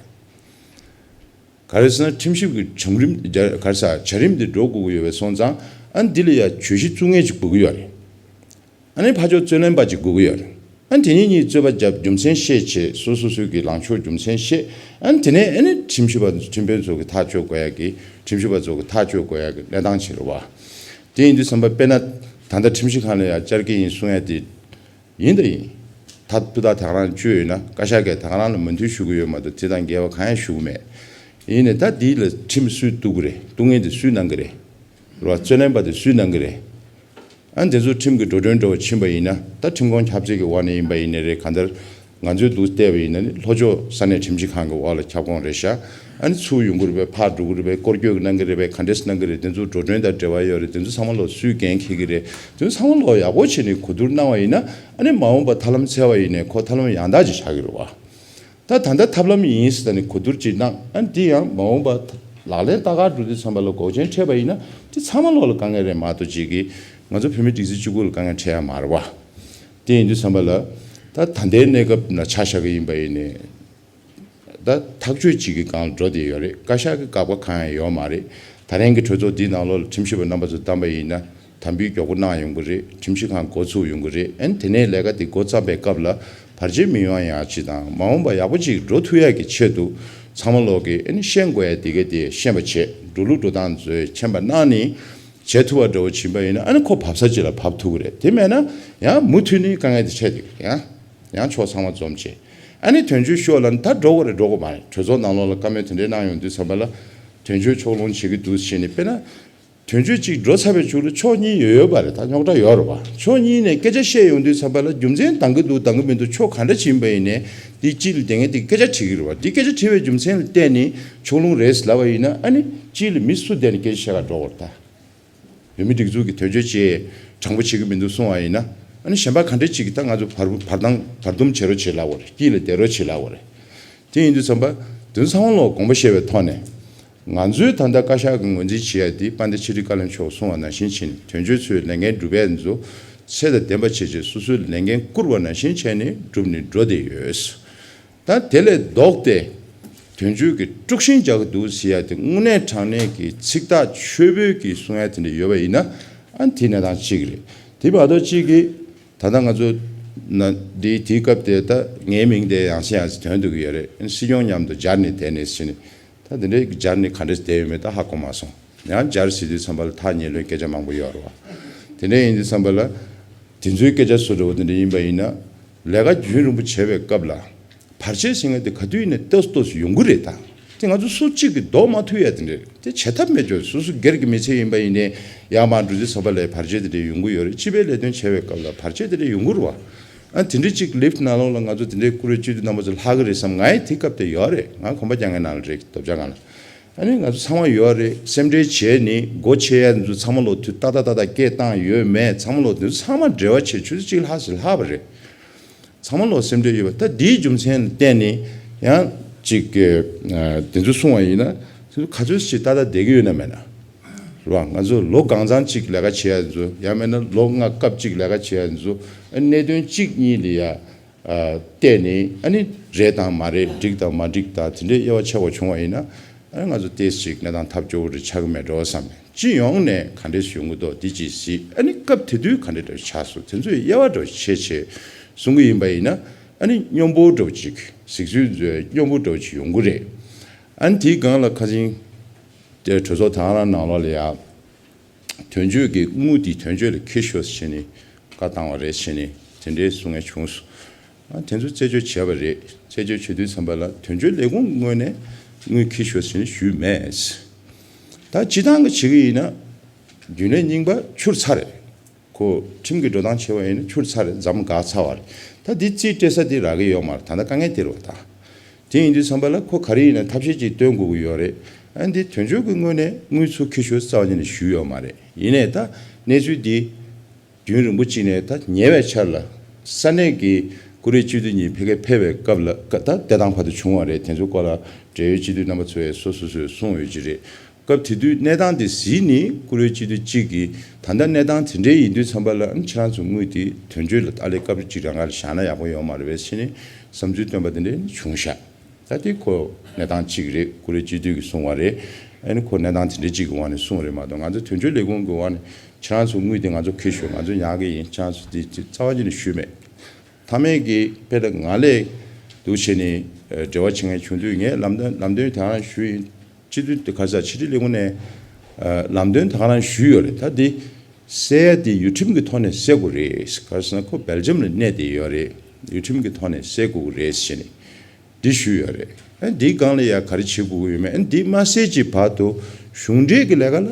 ག་རེ་ཟེར་ན། ཁྲིམས་ཞིབ་ཀྱི་བྱུང་རིམ། ག་རེ་ཟེར། བྱ་རིམ་འདི་འགྲོ་དགོས་ཀྱི་ཡོད་པའི་སོང་ཙང་། ཨ་འདི་ལ་ཡ་བརྗོད་གཞི་བཙུགས་མཁན་ཅིག་དགོས་ཀྱི་ཡོད་རེད། ཨ་ནི་ཕར་ཕྱོགས་རྩོད་ལེན་པ་ཅིག་དགོས་ཀྱི་ཡོད་རེད། ཨ་དེ་གཉིས་གཉིས་རྩོད་པ་བརྒྱབ། རྒྱུ་མཚན་བཤད་བྱས། སོ་སོ་སོའི་གི་ལངས་ཕྱོགས་རྒྱུ་མཚན་བཤད། ཨ་དེ་ནས་ཨ་ནི་ཁྲིམས་ཞིབ་པ། ཁྲིམས་དཔོན་ཚོ་གི་ཐག་གཅོད་དགོས་ཡ་གི། ཁྲིམས་ཞིབ་པ་ཚོ་གི་ཐག་གཅོད་དགོས་ཡ་གི་གནས་སྟངས་ཅིག་རེད་བ། དེ་ཡིན་དུས་ཙམ་པ། དཔེར་ན་ད་ལྟ་ཁྲིམས་ཞིབ་ཁང་ལ་ཡ་བཅར་གྱི་ཡིན་གསུང་ཡ་དེ། ཡིན་ད་ཡིན། ད་སྤུས་དག་ད་ག་རང་བཅོས་ཡོད་ན། བཀའ་ཤག་གིས་ད་ག་རང་ལ་མོས་མཐུན་ཞུ་གི་ཡོད་མ་གཏོགས་དེ་དང་འགལ་བ་གང་ཡང་ཞུ་གི་མེད། ཡིན་ནའི་ད་འདི་ལ་ཁྲིམས་སུས་གཏུག་གི་རེད། གཏུག་མཁན་དེ་སུས་གནང་གི་རེད། རེད་བ། རྩོད་ལེན་པ་དེ་སུས་གནང་གི་རེད། ཨ་དེ་ཚོ་ཁྲིམས་ཀྱི་འགྲོ་གྲོན་འདྲ་བོ་ཕྱིན་པ་ཡིན་ན། ད་ཁྲིམས་ཁང་ཁྱབ་ཚད་ཀྱི་འོག་ནས་ཡིན་པ་ཡིན་ནའི་རེད། གང་ལྟར་ང་ཚོའི་འདུག་བལྟས་པ་ཡིན་ན་ནི། ལྷོ་ཕྱོགས་ས་གནས་ཁྲིམས་ཞིབ་ཁང་གི་འོག་ལ་ཁྱབ་ཁོངས་རེད་ཤག་ཨ་ནི་ཚུར་ཡོང་གི་རེད་པས། ཕར་འགྲོ་གི་རེད་པས། སྐོར་སྐྱོད་གནང་གི་རེད་པས། ག་འདྲས་གནང་གི་རེད། དེ་ཚོ་འགྲོ་གྲོན་དང་འབྲེལ་བ་ཡོད་རེད། དེ་ཚོ་ཚང་མ་ལོག་སུས་འགན་འཁྱེར་གི་རེད། དེ་ཚོ་ཚང་མ་ལོག་ཡག་པོ་བྱས་ནས་གོ་བསྡུར་གནང་བ་ཡིན་ན། ཨ་ནི་མ་འོངས་པ་ཐབས་ལམ་འཚོལ་བ་ཡིན་ནའི་ཁོ་ཐབས་ལམ་ཡང་དག་ཅིག་ཆགས་ཀྱི་རེད་བ། ད་ད་ལྟ་ཐབས་ལམ་ཡིན་ཟེར་ནས་གོ་བསྡུར་ཅིག་གནང་། ཨ་ནི་དེ་ཡང་མ་འོངས་པ་ལག་ལེན་ལྟ་ག་འགྲོ་དུས་ཙམ་པ་ལ་འགོག་རྐྱེན་འཕྲད་པ་ཡིན་ན། དེ་ཚང་མ་ལོག་ལ་དཀའ་ངལ་རེད་མ་གཏོགས། ཅིག་གིས་ང་ཚོ་བོད་མིའི་སྒྲིག་འཛུགས་གཅིག་པུ་ལ་དཀའ་ངལ་འཕྲད་ཡ་མ་རེད་བ། དེ་ཡིན་དུས་ཙམ་པ་ལ། ད་ད་ལྟའི་གནས་སྐབས་ནང་ཆ་བཞག་གི་ཡིན་པ་ཡིན་ནའི། ད་ཐག་གཅོད་ཅིག་གི་སྒང་ལ་འགྲོ་བསྡད་ཡོད་རེད། བཀའ་ཤག་གི་བཀག་པ་གང་ཡང་ཡོད་མ་རེད། ད་རིང་གི་གྲོས་ཚོགས་འདིའི་ནང་ལོགས་ལ་ཁྲིམས་ཞིབ་པ་རྣམ་པ་ཚོ་བདམས་པ་ཡིན་ན། དམ་འབུལ་མགྱོགས་པོ་གནང་ཡོང་གི་རེད། ཁྲིམས་ཞིབ་ཁང་འགོ་ཚུགས་ཡོང་གི་རེད། ཨ་ནི་དེ་ནས་ལས་ཀ་དེ་འགོ་བརྩམས་པའི་སྐབས་ལ་བར་ཆད་མི་ཡོང་ཡག་ཅིག་དང་། མ་འོངས་པ་ཡག་པོ་ཅིག་འགྲོ་ཐུབ་ཡག་གི་ཆེད་དུ། ཚང་མ་ལོག་གིས་ཨ་ནི་ཤེས་དགོས་ཡ་དེ་ག་དེ་ཤེས་པ་བྱས། འགྲོ་ལུགས་འགྲོ་སྟངས་ཚོ་མཁྱེན་པ་གནང་ནས་བྱེད་ཐུབ་པ་འདྲ་བོ་བྱིན་པ་ཡིན་ན། ཨ་ནི་ཁོ་བབས་ས་ཅིག་ལ་བབས་ཐུབ་ཀྱི་རེད། དེ་མེད་ན་ཡང་མུ་མཐུད་ནས་དཀའ་ངལ་དེ་འཕྲད་བསྡད་ཀྱི་རེད། ཡང་ཡང་ཕྱོགས་ཚང་མ་འཛོམས་བྱས། ཨ་ནི་དོན་གཅོད་ཤོག་ལ་ནི་ད་འགྲོ་དགོས་རེད་འགྲོ་དགོས་མ་རེད། གྲོས་ཚོགས་ནང་ལོགས་ལ་བཀའ་མོལ་དེ་འདྲས་གནང་ཡོང་དུས་ཙམ་པ་ལ། དོན་གཅོད་ཕྱོགས་ལྷུང་བྱེད་ཀྱི་འདུག་ཟེར་ནས། དཔེར་ན། དོན་གཅོད་ཅིག་འགྲོ་ཚར་བའི་མཇུག་ལ་ཕྱོགས་གཉིས་ཡོད་ཡོད་པ་རེད། ད་རྙོག་དྲ་ཡོད་རེད་བ། ཕྱོགས་གཉིས་ནས་སྐད་ཆ་བཤད་ཡོང་དུས་ཙམ་པ་ལ། རྒྱུ་མཚན་འདང་གི་འདུག་འདང་གི་མི་འདུག་ཕྱོགས་ག་འདྲ་ཅིག་ཡིན་པ་ཡིན་ནའི། འདི་སྤྱི་ལ་བསྡད་མཁན་དེ་སྐད་ཆ་དྲི་གི་རེད་བ། འདི་སྐད་ཆ་དྲི་བའི་རྒྱུ་མཚན་ལ་བརྟེན་ནས་ཕྱོགས་ལྷུང་རེད་ཟེར་ལབ་པ་ཡིན་ན། ཨ་ནི་སྤྱི་ལ་མི་སུ་བསྡད་ནས་སྐད་ཆ་བཤད་ག་འགྲོ་དགོས་རེད་ད། བོད་མི་སྒྲིག་འཛུགས་ཀྱི་དོན་གཅོད་ཅིག་དྲང་པོ་བྱེད་ཀྱི་མི་འདུག་གསུང་བ་ཡིན་ན། ཨ་ནི་གཞན་པ་ག་འདྲ་ཅིག་གིས་ད་ང་ཚོ་བར་བར་འདང་བར་འདུམ་བྱེད་རོགས་བྱེད་ལབ་དགོས་རེད། དཀྱིལ་ལ་བསྡད་རོགས་བྱེད་ལབ་དགོས་རེད། དེ་ཡིན་དུས་ཙམ་པ། དོན་ཚང་མ་ལོག་དགོངས་པ་བཞེས་པའི་ཐོག་ནས། ང་ཚོའི་ད་ལྟ་བཀའ་ཤག་གི་ངོས་འཛིན་བྱེད་ཡ་དེ། དཔལ་ལྡན་ཆེ་འབྲིང་བཀའ་བློན་མཆོག་གསུང་བ་ནང་བཞིན་བྱས་ནས། དོན་གཅོད་ཚོའི་ལས་འགན་སྒྲུབ་ཡ་ཚོ་ཚད་དང་ལྡན་པ་བྱས་བྱས། སོ་སོའི་ལས་འགན་བསྐུར་བ་ནང་བཞིན་བྱས་ནས་སྒྲུབ་ནས་འགྲོ་བསྡད་ཡོད། ད་དེ་ལས་ལྡོག་སྟེ་དོན་གཅོད་ཀྱིས་དཀྲུག་ཤིང་རྒྱག་གི་འདུག་ཟེར་ཡ་དེ། དངོས་གནས་དྲང་གནས་ཀྱི་ཚིག་ཐག་ཆོད་པོས་ཀྱི་གསུང་ཡ་དེ་འདྲ་ཡོད་པ་ཡིན་ན། ཨ་དེ་གནས་སྟངས་གཅིག་རེད། དེ་མ་གཏོགས་གཅིག་གིས། ད་ལྟ་ང་ཚོ་ན་འདི་དེའི་སྐབས་དེ། ད་ངའི་མིང་དེ་ཡང་སེ་ཡང་སེ་ཐོན་འདུག་གི་ཡོད་རེད། སྲིད་སྐྱོང་མཉམ་དུ་སྦྱར་ནས་བསྡད་ནས་ཟེར་ནས། ད་དེ་འདྲའི་སྦྱར་ནས་ག་འདྲས་བསྡད་ཡོད་མེད་ད་ཧ་གོ་མ་སོང་། ཡང་སྦྱར་ཟེར་དུས་ཙམ་པ་ལ་ཐག་ཉེ་ལོའི་སྐད་ཆ་མང་པོ་ཡོད་རེད་བ། དེ་འདྲ་ཡིན་དུས་ཙམ་པ་ལ། དེ་ཚོའི་སྐད་ཆ་བཟོ་འདྲ་བོ་དེ་འདྲ་ཡིན་པ་ཡིན་ན། ལས་ཀ་རྒྱུན་རིང་པོ་བྱས་པའི་སྐབས་ལ། བར་ཆད་ཟེར་མཁན་དེ་ག་དུས་ཡིན་ནའི་ཏོག་ཙམ་ཏོག་ཙམ་ཡོང་གི་རེད་ད། དེ་ང་ཚོ་སུ་གཅིག་གིས་ཟློག་མ་ཐུབ་ཡ་དེ་འདྲ་རེད། དེ་བྱེད་ཐབས་མེད་ཅོ། སོ་སོ་སྒེར་གྱི་མི་ཚེ་ཡིན་པ་ཡིན་ནའི། ཡར་མར་འགྲོ་དུས་ཙམ་པ་ལ་བར་ཆད་དེ་འདྲ་ཡོང་གི་ཡོད་རེད། སྤྱི་པའི་ལས་དོན་བྱས་པའི་སྐབས་ལ་བར་ཆད་དེ་འདྲ་ཡོང་གི་རེད་བ། ཨ་དེ་འདྲ་གཅིག་ལིཕ་ནང་ལོགས་ལ་ང་ཚོ་དེ་འདྲའི་བཀུར་འོས་སྤྱི་འཐུས་རྣམ་པ་ཚོ་ལྷག་གི་རེད་བསམ། ང་ཡི་དེ་སྐབས་དེ་ཡོད་རེད། ང་གོམ་པ་རྒྱག་མཁན་ནང་ལ་རེད། རྡོ་བྱ་སྒང་ལ། ཨ་ནི་ང་ཚོ་ཚང་མ་ཡོད་རེད། སེམས་ཁྲལ་བྱས་ནས་སྒོ་ཕྱེ་ཡ་ཚོ་ཚང་མ་ལོག་དུས་ཏག་ཏག་ཏག་ཏག་སྐད་བཏང་ཡོད་མེད། ཚང་མ་ལོག་དུས་ཚང་མ་འབྲེལ་བ་བྱས། ཆུ་ཚོད་གཅིག་ལྷག་ཟིན་ལྷག་པ་རེད། ཚང་མ་ལོག་སེམས་ཁྲལ་ཡོད་པ། ད་འདིའི་རྒྱུ་མཚན་ལ་བརྟེན་ནས་ཡང་ཅིག་གི་ཨ་དེ་ཚོ་གསུང་བ་ཡིན་ན། དེ་ཚོ་ག་ཚོད་ཅིག་ཏག་ཏག་བསྡད་ཀྱི་ཡོད་ན་མེད་ན། རེད་བ། ང་ཚོ་ལོ་གང་ཚང་ཅིག་ལས་ཀ་བྱེད་ཡ་ཚོ། ཡང་མེད་ན་ལོ་ལྔ་སྐབས་གཅིག་ལས་ཀ་བྱེད་ཡ་ཚོ། ཨ་གནད་དོན་གཅིག་གཉིས་ལ་ཡ་ཨ་བལྟས་ནས། ཨ་ནི་རེད་དང་མ་རེད། འགྲིག་དང་མ་འགྲིག་དང་དེ་འདྲའི་དབྱེ་བ་ཕྱེ་བ་བྱུང་བ་ཡིན་ན། ཨ་ནི་ང་ཚོ་ཏོག་ཙམ་ཅིག་གནས་སྟངས་ཐབས་སྐྱོ་བོ་རེ་ཆགས་ཀྱི་མེད་འགྲོ་བསམ་ནས། སྤྱི་ཡོངས་ནས་ག་འདྲས་ཡོང་གི་འདུག་འདི་ཅིག་གཟིགས། ཨ་ནི་སྐབས་དེ་དུས་ག་འདྲས་འདྲ་ཆགས་སོང་། དེ་ཚོའི་དབྱེ་བ་འདྲ་ཕྱེ་བྱས་གསུང་གི་ཡིན་པ་ཡིན་ན། ཨ་ནི་སྙོམས་པོ་འདྲ་བོ་ཅིག་གཟིགས་ཚུལ་ཚོའི་སྙོམས་པོ་འདྲ་བོ་ཅིག་ཡོང་གི་རེད། ཨ་ནི་དེའི་སྒང་ལ་ཁ་སང་དེ་གྲོས་ཚོགས་དེ་ག་རང་ནང་ལོགས་ལ་ཡ། དོན་གཅོད་ཀྱིས་དངུལ་དེ་དོན་གཅོད་ལ་འཁྱེར་ཤོག་ཟེར་ནས་བཀའ་བཏང་བ་རེད་ཟེར་ནས་དེ་འདྲའི་གསུང་མཁན་བྱུང་སོང་། ཨ་དེ་ཚོ་རྩད་གཅོད་བྱས་པ་རེད། རྩད་གཅོད་བྱེད་དུས་ཙམ་པ་ལ་དོན་གཅོད་ལས་ཁུངས་ངོས་ནས་དངུལ་འཁྱེར་ཤོག་ཟེར་ནས་ཞུས་མེད། ད་སྤྱི་བཏང་གི་བྱེད་ཀྱི་ཡིན་ན། རྒྱུན་ལས་རྙིང་པ་འཕྱུར་ཚར་རེད། ཁོ་ཁྲིམས་ཀྱི་འགྲོ་སྟངས་བྱས་པ་ཡིན་ན་འཕྱུར་ཚར་རེད། འཛམ་འགག་ཚར་བ་རེད། ད་འདི་རྩིས་སྤྲད་ས་འདི་རག་གི་ཡོད་མ་རེད། ད་ལྟ་དཀའ་ངལ་དེ་རེད་བ་ད། དེ་ཡིན་དུས་ཙམ་པ་ལ་ཁོ་ག་རེ་ཡིན་ན་ཐབས་ཤེས་ཅིག་སྟོན་དགོས་ཀྱི་ཡོད་རེད། ཨ་འདི་དོན་གཅོད་ཀྱི་ངོས་ནས་དངུལ་ཚུར་འཁྱེར་ཤོག་རྩ་བ་ཉིད་ནས་ཞུས་ཡོད་མ་རེད། ཡིན་ནའི་ད་གནས་ཚུལ་འདི་རྒྱུན་རིང་པོ་གཅིག་ནས་ད་ཉེ་བའི་ཆར་ལ་ས་གནས་ཀྱི་ བཀུར་འོས་སྤྱི་འཐུས་གཉིས་ཕ་གིར་ཕེབས་པའི་སྐབས་ལ་ཀ་ད་བསྡད་སྟངས་ཕར་དུ་བྱུང་བ་རེད། དེ་ཚོའི་སྐོར་ལ་འབྲེལ་ཡོད་སྤྱི་འཐུས་རྣམ་པ་ཚོས་སོ་སོ་སོས་གསུངས་ཡོད་ཀྱི་རེད། སྐབས་དེ་དུས་གནས་སྟངས་དེ་གཟིགས་ནས་བཀུར་འོས་སྤྱི་འཐུས་གཅིག་གིས་ད་ལྟ་གནས་སྟངས་དེ་འདྲའི་ཡིན་དུས་ཙམ་པ་ལ་ཨ་ནི་ཁྱེད་རང་ཚོ་དངུལ་དེ་དོན་གཅོད་ལ་ཨ་ལས་སྐབས་གཅིག་རང་ག་ལ་བཞག་ན་ཡག་པོ་ཡོད་མ་རེད་པས་ཟེར་ནས་བསམ་ཚུལ་བཏོན་པ་དེ་འདྲ་བྱུང་ཤག་ད་དེ་ཁོ་གནས་སྟངས་གཅིག་རེད། བཀུར་འོས་སྤྱི་འཐུས་ཀྱིས་གསུངས་པ་རེད། ཨ་ནི་ཁོ་གནས་སྟངས་དེ་འདྲའི་གཅིག་གི་འོག་ནས་གསུངས་རེད་མ་གཏོགས། ང་ཚོ་དོན་གཅོད་ལས་ཁུངས་ཀྱི་འོག་ནས་ཁྱེད་རང་ཚོ་དངུལ་དེ་ང་ཚོ་འཁྱེར་ཤོག་ང་ཚོ་ཉར་གི་ཡིན། ཁྱེད་རང་ཚོ་དེ་རྩ་བ་ཉིད་ནས་ཞུས་མེད། མཐའ་མའི་གི་དཔེ་ལ་ང་ལས་འདུག་བྱས་ནས་འབྲེལ་བ་བྱེད་མཁན་བྱུང་དུས་ངས་ལམ་སྟོན་ལམ་སྟོན་དེ་ག་རང་ཞུས་ཡིན། སྤྱི་འཐུས་དེ་ག་ས་ཕྱི་དྲིལ་ལས་ཁུངས་ནས་ལམ་སྟོན་དེ་ག་རང་ཞུས་ཡོད་རེད། ད་དེ་གསལ་ཡ་དེ་ཡུལ་ཁྲིམས་ཀྱི་ཐོག་ནས་གསལ་དགོས་རེད། ག་རེ་ཟེར་ན་ཁོ་སྦེལ་ཇམ་ལ་གནས་བསྡད་ཡོད་རེད། ཡུལ་ཁྲིམས་ཀྱི་ཐོག་ནས་གསལ་དགོས་རེད་ཟེར་ནས་འདི་ཞུས་ཡོད་རེད། ཨ་འདིའི་སྒང་ལ་ཡ་ག་རེ་བྱེད་དགོས་ཀྱི་ཡོད་མེད། ཨ་འདི་མ་གསལ་གྱི་བར་དུ་གཞུང་འབྲེལ་གྱི་ལས་ཀ་ལ་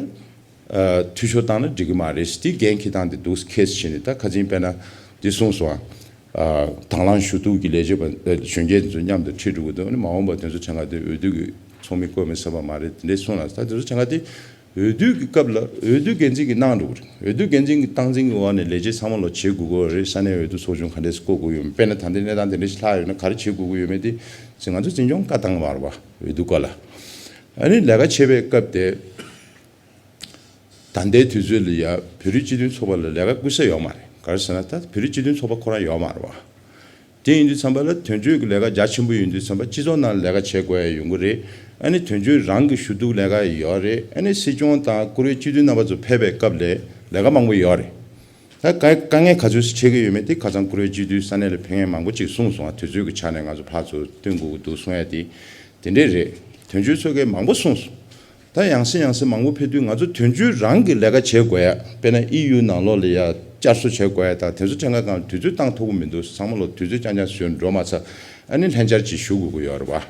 ཨ་འཐུས་ཤོར་བཏང་ན་འགྲིག་གི་མ་རེད། དེ་འགན་འཁྱེར་སྟངས་དེ་འདུག་ཁེལ་བྱས་ནས་ད་ཁ་སང་དཔེར་ན་འདི་གསུངས་སོང་། ཨ་དང་བླངས་ཞུ་གཏུག་གི་ལས་བྱེད་པ་ཨ་གཞོན་སྐྱེས་དེ་ཚོ་མཉམ་དུ་ཁྲིད་འགྲོ་གི་འདུག་ཨ་ནི་མ་འོངས་པ་དེ་ཚོ་ཆ་ང་དེ་འོས་བསྡུ་གི་ཚོགས་མི་བསྐོས་མི་ཟེར་བ་མ་རེད། དེ་འདྲས་གསུངས་ལ་ད་དེ་ཚོ་ཆ་ང་དེ་འོས་བསྡུ་གི་སྐབས་ལ་འོས་བསྡུ་འགན་འཛིན་གྱིས་གནང་འགྲོ་གི་རེད། འོས་བསྡུ་འགན་འཛིན་གྱི་སྟངས་འཛིན་གྱི་འོག་ནས་ལས་བྱེད་ཚང་མ་ལོ་བྱེད་དགོས་ཀྱི་རེད། ས་གནས་འོས་བསྡུ་ཚོགས་ཆུང་ག་འདྲས་བསྐོ་དགོས་ཡོད་མེད། དཔེར་ན་ད་ལྟའི་གནས་སྟངས་དེ་འདྲས་ཤིག་ལྷག་ཡོད་ན་ག་རེ་བྱེད་དགོས་ཀྱི་ཡོད་མེད་དེ་ང་ཚོ་འཛིན་སྐྱོང་བཀའ་བཏང་གི་མ་རེད་པ། འོས་བསྡུ་སྐབས་ལ། ཨ་ནི་ལས་ཀ་བྱེད་པའི་སྐབས་དེ། ད་ལྟའི་དུས་ཚོད་ལ་ཡ་བོད་རིགས་སྤྱི་མཐུན་ཚོགས་པ་ལ་ལས་ཀ་བསྐུལ་ས་ཡོད་མ་རེད། ག་རེ་ཟེར་ན་ད་བོད་རིགས་སྤྱི་མཐུན་ཚོགས་པ་ཁོ་རང་ཡོད་མ་རེད་བ། དེ་ཡིན་དུས་ཙམ་པ་ལ་དོན་གཅོད་ཀྱི་ལས་ཀ་རྒྱ་ཆེན་པོ་ཡིན་དུས་ཙམ་པ་སྤྱི་ཚོགས་ནང་ལས་ཀ་བྱེད་དགོས་ཡ་ཡོང་གི་རེད། ཨ་ནི་དོན་གཅོད་རང་གི་ཞུ་གཏུག་ལས་ཀ་ཡོད་རེད། ཨ་ནི་སྲིད་སྐྱོང་དང་བཀུར་འོས་སྤྱི་འཐུས་རྣམ་པ་ཚོ་ཕེབས་པའི་སྐབས་ལ་ལས་ཀ་མང་པོ་ཡོད་རེད། ད་དཀའ་དཀའ་ངལ་ག་ཚོད་ཅིག་འཕྲད་ཀྱི་ཡོད་མེད་དེ་ཁ་སང་བཀུར་འོས་སྤྱི་འཐུས་ས་གནས་ལ་ཕེབས་མཁན་མང་པོ་ཅིག་གསུངས་སོང་ང་། དུས་ཚོད་ཀྱི་ཆ་ནས་ང་ཚོ་ཕར་ཚུར་བསྟུན་དགོས་ཀྱི་འདུག་གསུང་ཡ་དེ་དེ་འདྲས་རེད། དོན་གཅོད་ཚོ་གིས་མང་པོ་གསུངས་སོང་། ད་ཡང་སེ་ཡང་སེ་མང་པོ་ཕེབས་དུས་ང་ཚོ་དོན་གཅོད་རང་གི་ལས་ཀ་བྱེད་དགོས་ཡ། དཔེར་ན་ཨི་ཡུ་ནང་ལོགས་ལ་ཡ་བསྐྱར་གསོ་བྱེད་དགོས་ཡ་དང་དེ་ཚོ་ཕྲན་ཁ་གང་དུས་ཚོད་བཏང་ཐུབ་ཀྱི་མི་འདུག་ཚང་མ་ལོ་དུས་ཚོད་རྐྱང་རྐྱང་བཟོས་འགྲོ་མ་ཚར། ཨ་ནི་ལྷན་བཅར་ཅིག་ཞུ་དགོས་ཀྱི་ཡོད་རེད་བ།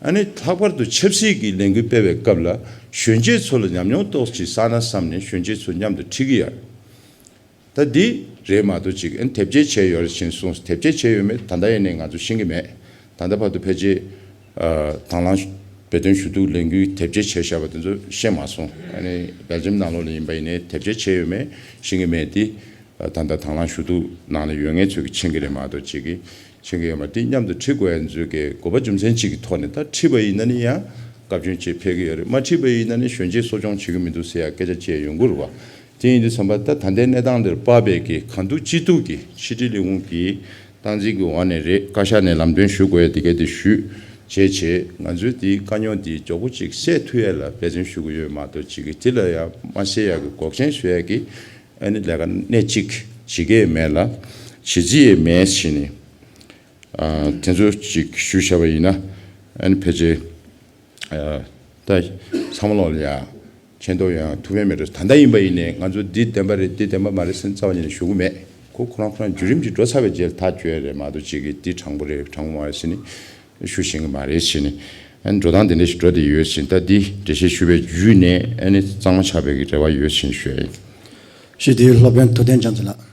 ཨ་ནི་ལྷག་པར་དུ་ཆབ་སྲིད་ཀྱི་ལས་འགུལ་སྤེལ་བའི་སྐབས་ལ་གཞོན་སྐྱེས་ཚོ་ལ་ཉམས་མྱོང་ཏོག་ཙམ་བསགས་ན་བསམ་ནས་གཞོན་སྐྱེས་ཚོ་མཉམ་དུ་ཁྲིད་ཀྱི་ཡོད། ད་འདི་རེད་མ་གཏོགས་ཅིག་ཨ་ནི་དེབ་སྐྱེལ་བྱས་ཡོད་རེད་ཅེས་གསུངས། དེབ་སྐྱེལ་བྱས་ཡོད་མེད་ད་ལྟ་ཡིན་ནའི་ང་ཚོ་ཤེས་ཀྱི་མེད། ད་ལྟ་བར་དུ་ཕལ་ཆེར་ཨ་དང་བླངས་བོད་དོན་ཞུ་གཏུག་ལས་འགུལ་དེབ་སྐྱེལ་བྱས་བཞག་པ་དེ་ཚོ་ཤེས་མ་སོང་། ཨ་ནི་སྦེལ་ཇམ་ནང་ལོགས་ལ་ཡིན་པ་ཡིན་ནའི་དེབ་སྐྱེལ་བྱས་ཡོད་མེད་ཤེས་ཀྱི་མེད་དེ། ཨ་ད་ལྟ་དང་བླངས་ཞུ་གཏུག་ནང་ལ་ཡོད་མཁན་ཚོས་ཀྱིས་མཁྱེན་གྱི་རེད་མ་གཏོགས་ཅིག་གིས་མཁྱེན་གྱི་ཡོད་མ་རེད། དེ་མཉམ་དུ་ཁྲིད་དགོས་ཡ་ཚོས་ཀྱི་དགོས་པ་རྒྱུ་མཚན་གཅིག་གི་ཐོག་ནས་ད་ཁྲིད་པ་ཡིན་ན་ནི་ཡང་བཀའ་བཀྱོན་བྱེད་ཕེབས་ཀྱི་ཡོད་རེད། མ་ཁྲིད་པ་ཡིན་ན་ནི་གཞོན་སྐྱེས་གསོ་སྐྱོང་བྱེད་ཀྱི་མི་འདུག་ཟེར་ཡ་སྐད་ཆ་བཤད་ཡོང་གི་རེད་བ། དེ་ཡིན་དུས་ཙམ་པ་ད་ད་ལྟའི་གནས་སྟངས་འདིར་དཔག་པའི་གི་གང་ཐུབ་ཅི་ཐུབ་ཀྱིས་ཕྱི་དྲིལ་ལས་ཁུངས་ཀྱི་སྟངས་འཛིན་གྱི་འོག་ནས་རེད། བཀའ་ཤག་ནས་ལམ་སྟོན་ཞུ་དགོས་ཡ་དེ་ག་དེ་ཞུས་བྱས་བྱས་ང་ཚོའི་དེའི་དཀའ་རྙོག་དེ་མགྱོགས་པོ་ཅིག་སེལ་ཐུབ་ཡ་ལ་འབད་བརྩོན་ཞུ་གི་ཡོད་མ་གཏོགས་ཅིག་གིས་དེ་ལ་ཡ་མ་སེལ་ཡ་གི་འགོག་རྐྱེན་བཟོ་ཡ་གི་ཨ་ནི་ལས་ཀ་སྣེ་གཅིག་བྱེད་ཀྱི་མེད་ལ་བྱེད་རྩིས་ཡས་མེད་ཟེར་ནས་ཨ་དེ་ཚོ་ཅིག་ཞུས་བཞག་པ་ཡིན་ན་ཨ་ནི་ཕལ་ཆེར་ཨ་ད་ཚང་མ་ལོག་ལ་ཡ་མཁྱེན་རྟོགས་ཡོང་ཐུབ་ཡ་མེད་འགྲོ། ད་ལྟ་ཡིན་པ་ཡིན་ནའི་ང་ཚོ་འདི་བདེན་པ་རེད་འདི་བདེན་པ་མ་རེད་ཟེར་ནས་རྩ་བ་ཉིད་ནས་ཞུ་གི་མེད། ཁོ་ཁོ་རང་ཁོ་རང་བརྒྱུད་རིམ་གྱིས་འགྲོ་ཚར་བའི་རྗེས་ལ་ཐག་གཅོད་ཡ་རེད་མ་གཏོགས་ཅིག་གིས་འདི་དྲང་པོ་རེད་དྲང་པོ་མ་རེད་ཟེར་ནས་ཞུ་ཤེས་ཀྱི་མ་རེད་ཟེར་ནས་ཨ་ནི་འགྲོ་སྟངས་དེ་འདྲ་ཞིག་འགྲོ་བསྡད་ཡོད་ཟེར་ནས་ད་འདི་འགྲེལ་བཤད་ཞུས་པའི་བརྒྱུད་ནས་ཨ་ནི་གཙང་མ་ཆགས་པའི་གི་རེ་བ་ཡོད་ཟེར་ནས་ཞུ་ཡ་ཡིན། ཞུས་དེའི་སློབ་དཔོན་ཐུབ་བསྟན་རྒྱ་མཚོ་ལགས།